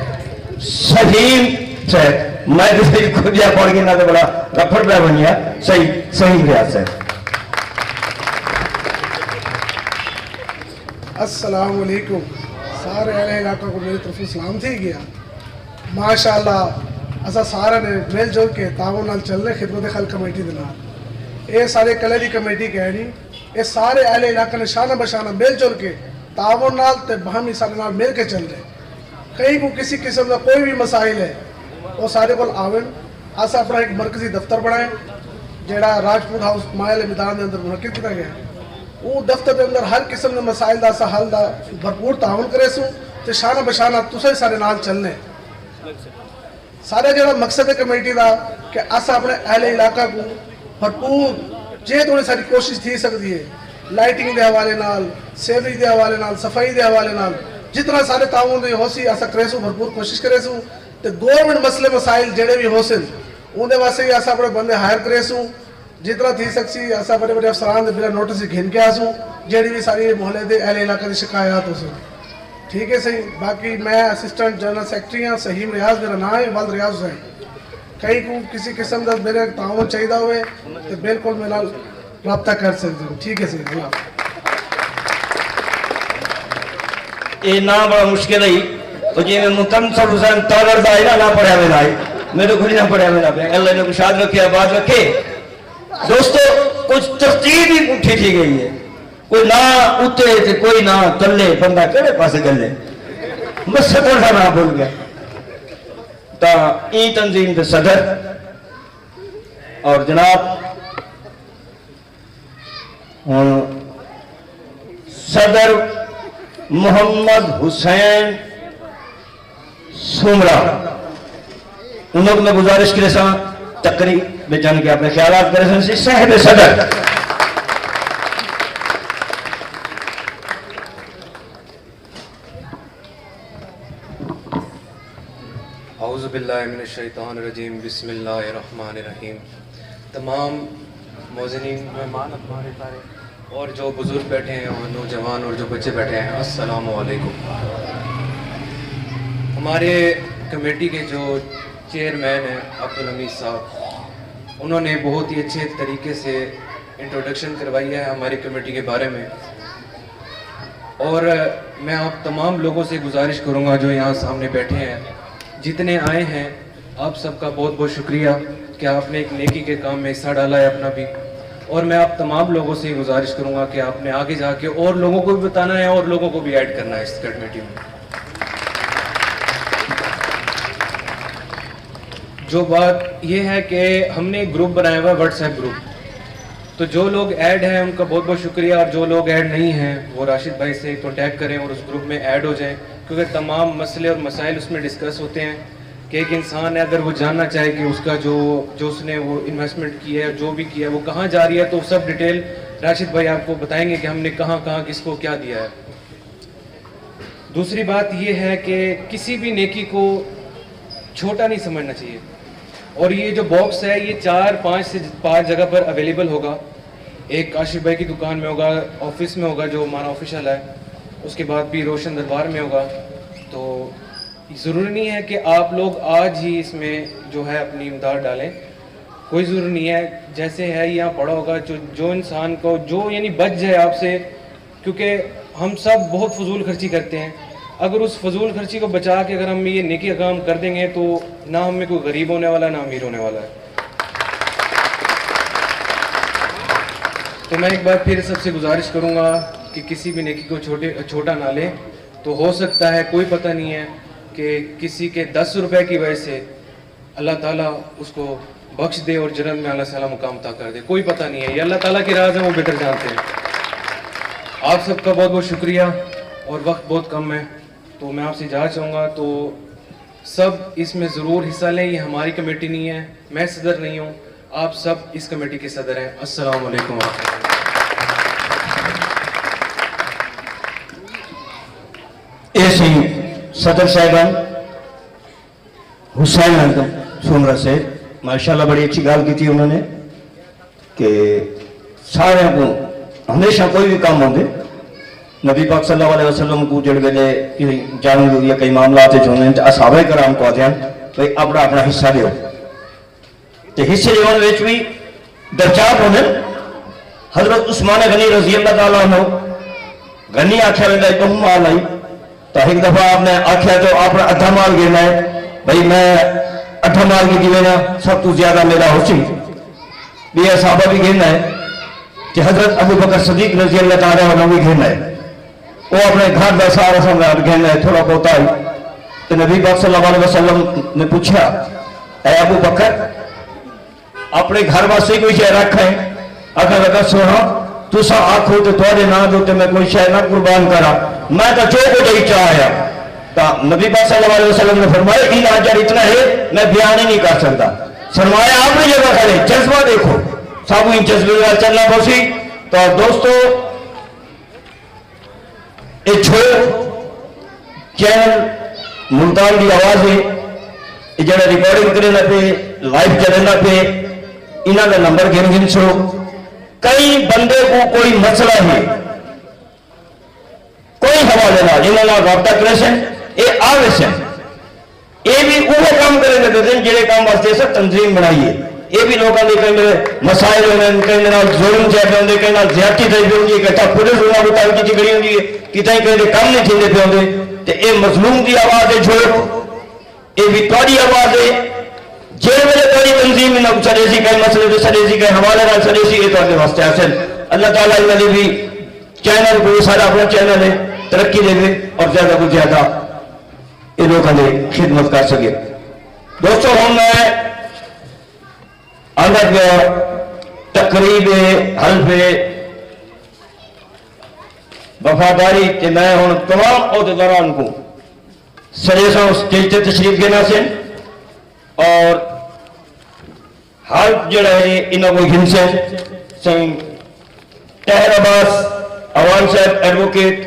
سہیم صاحب۔ میں کسی کو دیا پڑھ کے نہ تو بڑا رفڑ پہ بنیا۔ صحیح، سہیم ریاض صاحب۔ السلام علیکم۔ سارے اہل علاقہ کو میری طرفوں سلام تھی ڳیا۔ ماشاءاللہ، اساں سارے نے مل جل کے تعاون نال چلنے خدمت خلق کمیٹی دے نال۔ اے سارے کلے دی کمیٹی کہنی، اے سارے اہل علاقہ نے شانہ بشانہ مل جل کے تعاون نال تے باہمی سارے نال مل کے چلنے۔ کہیں کو کسی قسم دا کوئی بھی مسائل ہے، وہ سارے کول آون۔ اساں اپنا ایک مرکزی دفتر بنائے، جیڑا راجپوت ہاؤس مائل میدان دے اندر منعقد کیتا گیا۔ اوں دفتر دے اندر ہر قسم دے مسائل دا اساں حل دا بھرپور تعاون کریسوں تے شانہ بشانہ تساں سارے نال چلنے۔ سارا جڑا مقصد ہے کمیٹی دا کہ اساں اپنے اہل علاقہ کو بھرپور جے توڑے ساری کوشش تھی سکدی ہے، لائٹنگ دے حوالے نال، سیوریج دے حوالے نال، صفائی دے حوالے نال، جتنا سارے تعاون دی ہوسی اساں کریسوں، بھرپور کوشش کریسوں۔ تے گورنمنٹ مسئلے مسائل جڑے بھی ہوسن، اوندے واسطے بھی اساں اپنے بندے ہائر کریسوں۔ جتنا تھی سکسی اساں وڈے وڈے افسران دے بلا نوٹس ہی گھن کے آسوں، جیڑھی بھی ساری محلے دے اہل علاقہ دی شکایات ہوسن۔ ٹھیک ہے سہی، باقی میں اسسٹنٹ جنرل سیکرٹری ہاں، سہیم ریاض میرا نام ہے، ولد ریاض حسین۔ کہیں کو کسی قسم دا میرے تعاون چاہیدا ہوئے تے بالکل میرے نال رابطہ کر سکدے ہو۔ ٹھیک ہے سہی، اللہ حافظ۔ اے ناں بڑا مشکل ہے۔ او جی میں متنصر حسین تالر دا ہے نا، نہ پڑھیا وینا ہے۔ میرے کو نہ پڑھیا وینا پیا۔ اللہ نے کو شاد رکھے، آباد رکھے۔ دوستو، کچھ ترتیب ہی پٹھی تھی گئی ہے۔ کوئی نہ اتے تے کوئی نہ تلے، بندہ کہڑے پاسے گلے؟ میں صدر دا نام بھول گیا۔ تا ایں تنظیم دے صدر اور جناب ہن صدر محمد حسین سومرا، انہوں کو میں گزارش کریساں تقریب میں جان کے اپنے خیالات کریساں۔ سی صاحب صدر۔ اعوذ باللہ من الشیطان الرجیم، بسم اللہ الرحمن الرحیم۔ تمام معززین مہمان ہمارے سارے اور جو بزرگ بیٹھے ہیں اور نوجوان اور جو بچے بیٹھے ہیں، السلام علیکم۔ ہمارے کمیٹی کے جو چیئرمین ہیں عبدالحمید صاحب، انہوں نے بہت ہی اچھے طریقے سے انٹروڈکشن کروائی ہے ہماری کمیٹی کے بارے میں۔ اور میں آپ تمام لوگوں سے گزارش کروں گا جو یہاں سامنے بیٹھے ہیں، جتنے آئے ہیں، آپ سب کا بہت بہت شکریہ کہ آپ نے ایک نیکی کے کام میں حصہ ڈالا ہے اپنا بھی۔ اور میں آپ تمام لوگوں سے گزارش کروں گا کہ آپ نے آگے جا کے اور لوگوں کو بھی بتانا ہے اور لوگوں کو بھی ایڈ کرنا ہے اس کمیٹی میں۔ جو بات یہ ہے کہ ہم نے ایک گروپ بنایا ہوا ہے، واٹس ایپ گروپ۔ تو جو لوگ ایڈ ہیں ان کا بہت بہت شکریہ، اور جو لوگ ایڈ نہیں ہیں وہ راشد بھائی سے کانٹیکٹ کریں اور اس گروپ میں ایڈ ہو جائیں، کیونکہ تمام مسئلے اور مسائل اس میں ڈسکس ہوتے ہیں کہ ایک انسان ہے، اگر وہ جاننا چاہے کہ اس کا جو جو اس نے وہ انویسٹمنٹ کی ہے، جو بھی کیا ہے، وہ کہاں جا رہی ہے، تو سب ڈیٹیل راشد بھائی آپ کو بتائیں گے کہ ہم نے کہاں کہاں کس کو کیا دیا ہے۔ دوسری بات یہ ہے کہ کسی بھی نیکی کو چھوٹا نہیں سمجھنا چاہیے۔ اور یہ جو باکس ہے، یہ چار پانچ سے پانچ جگہ پر اویلیبل ہوگا۔ ایک کاشف بھائی کی دکان میں ہوگا، آفس میں ہوگا جو ہمارا آفیشل ہے، اس کے بعد بھی روشن دربار میں ہوگا۔ تو ضروری نہیں ہے کہ آپ لوگ آج ہی اس میں جو ہے اپنی امداد ڈالیں، کوئی ضروری نہیں ہے۔ جیسے ہے یہاں پڑا ہوگا، جو جو انسان کو جو یعنی بچ جائے آپ سے، کیونکہ ہم سب بہت فضول خرچی کرتے ہیں۔ اگر اس فضول خرچی کو بچا کے اگر ہم یہ نیکی کا کام کر دیں گے تو نہ ہم میں کوئی غریب ہونے والا ہے، نہ امیر ہونے والا ہے۔ تو میں ایک بار پھر سب سے گزارش کروں گا کہ کسی بھی نیکی کو چھوٹے چھوٹا نہ لیں۔ تو ہو سکتا ہے، کوئی پتہ نہیں ہے کہ کسی کے دس روپے کی وجہ سے اللہ تعالیٰ اس کو بخش دے اور جنت میں اعلیٰ سے اعلیٰ مقام عطا کر دے، کوئی پتہ نہیں ہے۔ یہ اللہ تعالیٰ کے راز ہیں، وہ بہتر جانتے ہیں۔ آپ سب کا بہت بہت شکریہ، اور وقت بہت کم ہے۔ تو میں آپ سے اجازت چاہوں گا، تو سب اس میں ضرور حصہ لیں۔ یہ ہماری کمیٹی نہیں ہے، میں صدر نہیں ہوں، آپ سب اس کمیٹی کے صدر ہیں۔ السلام علیکم ورحمۃ اللہ۔ اے سئیں صدر صاحبان، حسین احمد سومرا صاحب، ماشاءاللہ بڑی اچھی ڳالھ کیتی انہوں نے کہ سارے کو ہمیشہ کوئی بھی کام ہوندے، نبی پاک صلی اللہ علیہ وسلم کو جڑ ویلے کہیں جنگ یا کئی معاملات وچ ہوندے تے اصحابہ کرام کو آتے ہیں بھئی اپنا اپنا حصہ دیو۔ تے حصے ݙیوݨ وچ وی درجات ہوندن۔ حضرت عثمان غنی رضی اللہ تعالی عنہ، غنی آکھیا ویندا ہے، ٻہوں مال ہئی، تاں ہک دفعہ آپ نے آکھیا جو اپݨا ادھا مال گھن آئے، بھئی میں ادھا مال گھدی وینداں، سب توں زیادہ میݙا ہوسی۔ ٻئے صحابہ وی گھن آئے تے حضرت ابوبکر صدیق رضی اللہ تعالی عنہ وی گھن آئے۔ او اپݨے گھر دا سارا سامان گھن آئے، تھوڑا بہت آئی۔ تے نبی پاک صلی اللہ علیہ وسلم نے پچھیا، اے ابوبکر، اپݨے گھر واسطے کوئی شے رکھ آئے؟ آکھݨ لڳا، سوہݨا، تساں آکھو تے تہاݙے ناں دے اتے میں کوئی شے نہ قربان کراں، میں تاں جو کجھ ہی چا آیا۔ تاں نبی پاک صلی اللہ علیہ وسلم نے فرمایا، ایندے اجر اتنا ہے میں بیان ہی نہیں کر سڳدا۔ سرمایہ اپݨی جگہ کھڑے، جذبہ ݙیکھو، ساکوں ایں جذبے نال چلݨا پوسی۔ تاں دوستو، اے چھو چینل ملتان دی آواز ہے، اے جڑا ریکارڈنگ کریندا پئے، لائیو چلیندا پئے، انہاں دا نمبر گھن گھن چھو۔ کئی بندے کو کوئی مسئلہ ہے، کوئی حوالے نال انہاں نال رابطہ کریسن، اے آویسن۔ اے وی اوہے کم کریندے پئے ہن جیڑھے کم واسطے اساں تنظیم بنڑائی ہے۔ اے وی لوکاں دے کہیں ویلے مسائل ہوندے ہن، کہیں دے نال ظلم تھئے پئے ہوندے، کہیں نال زیادتی تھئی پئی ہوندی ہے، اکٹھا پولیس انہاں کوں تنگ کیتی کھڑی ہوندی ہے، کتھائیں کہیں دے کم نی تھیندے پئے ہوندے۔ تے اے مظلوم دی آواز ہے جھوک، اے وی تہاڈی آواز ہے۔ جیڑھے ویلے تہاڈی تنظیم انہاں کوں سڈیسی، کہیں مسئلے تے سڈیسی، کہیں حوالے نال سڈیسی، اے تہاڈے واسطے حاصل۔ اللہ تعالیٰ انہاں دے وی چینل کوں، ساڈا اپنا چینل ہے، ترقی ڈیوے اور زیادہ کوں زیادہ اے لوکاں دی خدمت کر سڳے۔ دوستو، ہݨ میں آندا پیا تقریب حلف وفاداری تے میں ہݨ تمام عہدیداران کوں سݙیساں اسٹیج تے تشریف گھن آسن اور حلف جیڑھا ہے انہاں کوں گھنسن۔ سئیں طاہر عباس اعوان صاحب ایڈووکیٹ،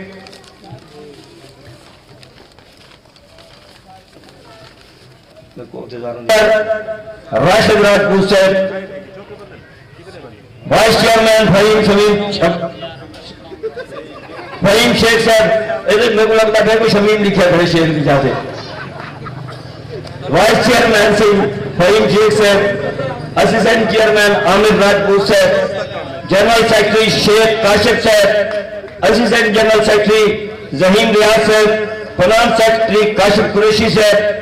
راشد راجپوت صاحب، وائس چیئرمین فہیم شمیم، فہیم شیخ صاحب، اے تے میکوں لڳدا پئے کوئی شمیم لکھیا کھڑے شعر دی جاہ تے۔ وائس چیئرمین سئیں فہیم شیخ صاحب، اسسٹنٹ چیئرمین عامر راجپوت صاحب، جنرل سیکرٹری شیخ کاشف صاحب، اسسٹنٹ جنرل سیکرٹری ذہین ریاض صاحب، فنانس سیکرٹری کاشف قریشی صاحب،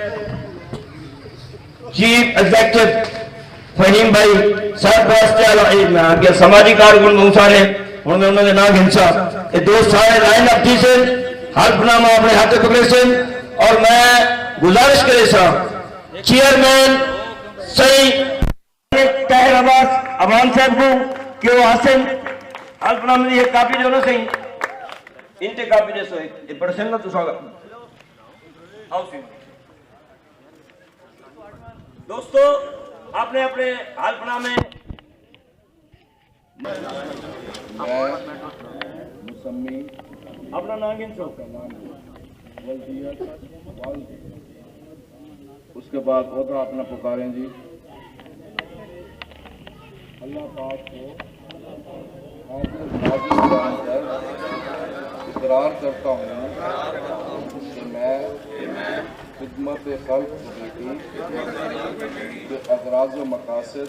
چیف ایگزیکٹو فہیم بھائی، سرپرست اعلیٰ، اے میں آکھیا سماجی کارکن بہوں سارے، ہݨ میں انہاں دے ناں گھنساں۔ اے دوست سارے لائن اپ تھیسن، حلف نامہ اپݨے ہتھ پکڑیسن اور میں گزارش کریساں چیئرمین سئیں طاہر عباس اعوان صاحب کوں کہ او آسن حلف نامے دی ہک کاپی ݙیو نا سئیں، انچ کاپی ݙیسو، اے پڑھسن نا تساں۔ آؤ سئیں۔ دوستو، اپݨے اپݨے حلف نامے۔ میں مسمی اپݨا ناں گھنسو۔ ولدیت، ولد۔ اس کے بعد عہدہ اپنا پکاریں جی۔ اللہ پاک کو حاضر ناظر جان کر اقرار کرتا ہوں کہ میں خدمت خلق کمیٹی کے اغراض و مقاصد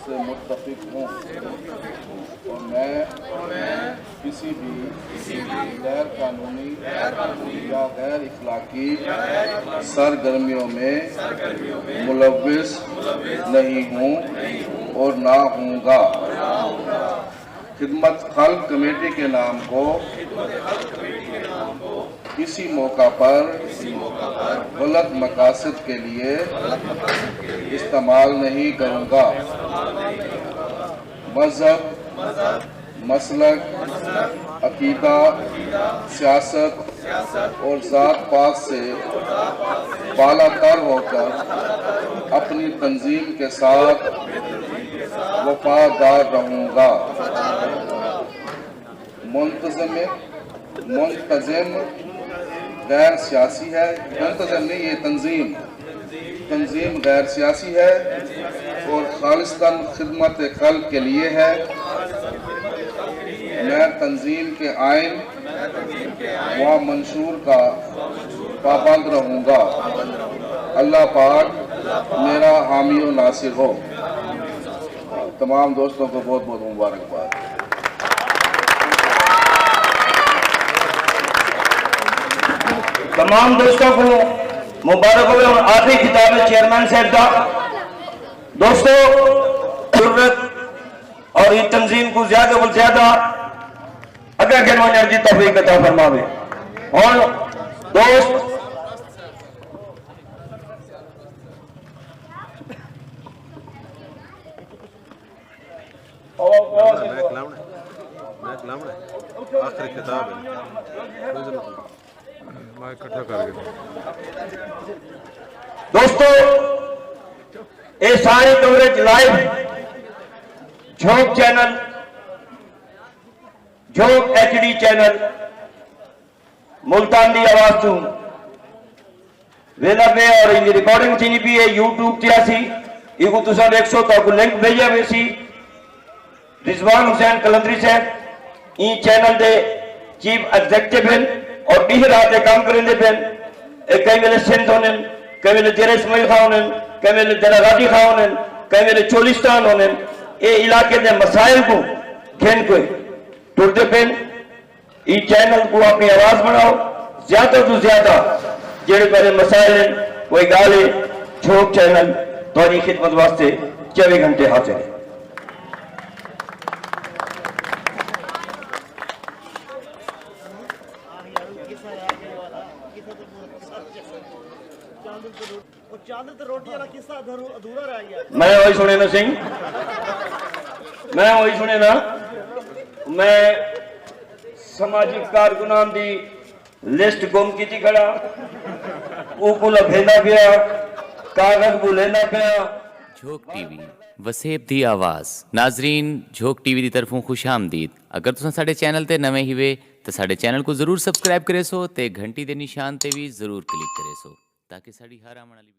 سے متفق ہوں اور میں کسی بھی غیر قانونی یا غیر اخلاقی سرگرمیوں میں ملوث نہیں ہوں اور نہ ہوں گا۔ خدمت خلق کمیٹی کے نام کو کسی موقع پر غلط مقاصد کے لیے استعمال نہیں کروں گا۔ مذہب، مسلک، عقیدہ، سیاست اور ذات پات سے بالاتر ہو کر اپنی تنظیم کے ساتھ وفادار رہوں گا۔ منتظم منتظم غیر سیاسی ہے۔ منتظم نہیں، یہ تنظیم تنظیم غیر سیاسی ہے اور خالصتاً خدمت خلق کے لیے ہے۔ میں تنظیم کے آئین و منشور کا پابند رہوں گا۔ اللہ پاک میرا حامی و ناصر ہو۔ تمام دوستوں کو بہت بہت مبارکباد۔ تمام دوستوں کو مبارک ہوئے۔ اور آخری خطاب ہے چیئرمین صاحب کا۔ دوستو، ضرورت اور یہ تنظیم کو زیادہ کو زیادہ اگے گھن ونجن دی توفیق عطا فرماوے۔ ہن دوست، میں کلاونا ہے، میں کلاونا ہے۔ آخری خطاب ہے۔ میں اکٹھا کر کے۔ دوستو، اے ساری کوریج لائیو جھوک چینل، جھوک ایچ ڈی چینل، ملتان دی آواز توں ویندا پئے اور ایندی ریکارڈنگ تھیندی پئی ہے، یوٹیوب تے آسی، ایکوں تساں ݙیکھسو، تہاکوں لنک بھیجیا ویسی۔ رضوان حسین قلندری صاحب ایں چینل دے چیف ایگزیکٹو ہن اور ݙینہہ رات دے کم کریندے پئن۔ اے کئی ویلے سندھ ہونن، کئی ویلے ڈیرہ اسماعیل خاں ہونن، کئی ویلے ڈیرہ غازی خاں ہونن، کئی ویلے چولستان ہونن۔ اے علاقے دے مسائل کوں گھن کے ٹردے پئن۔ ایں چینل کوں اپݨی آواز بݨاؤ، زیادہ توں زیادہ جیڑھے تہاݙے مسائل ہن، کوئی ڳالھ ہے، جھوک چینل تہاݙی خدمت واسطے چووی گھنٹے حاضر ہے۔ میں وہی سنے نا سنگھ، میں وہی سنے نا۔ میں سماجی کارکنان دی لسٹ گم کیتی کھڑا، اوکوں لبھیندا پیا، کاغذ ڳولیندا پیا۔ جھوک ٹی وی، وسیب دی آواز۔ ناظرین، جھوک ٹی وی دی طرفوں خوش آمدید۔ اگر تساں ساݙے چینل تے نویں ہیوے تاں ساݙے چینل کوں ضرور سبسکرائب کریسو تے گھنٹی دے نشان تے وی ضرور کلک کریسو تاکہ ساݙی ہر آوݨ والی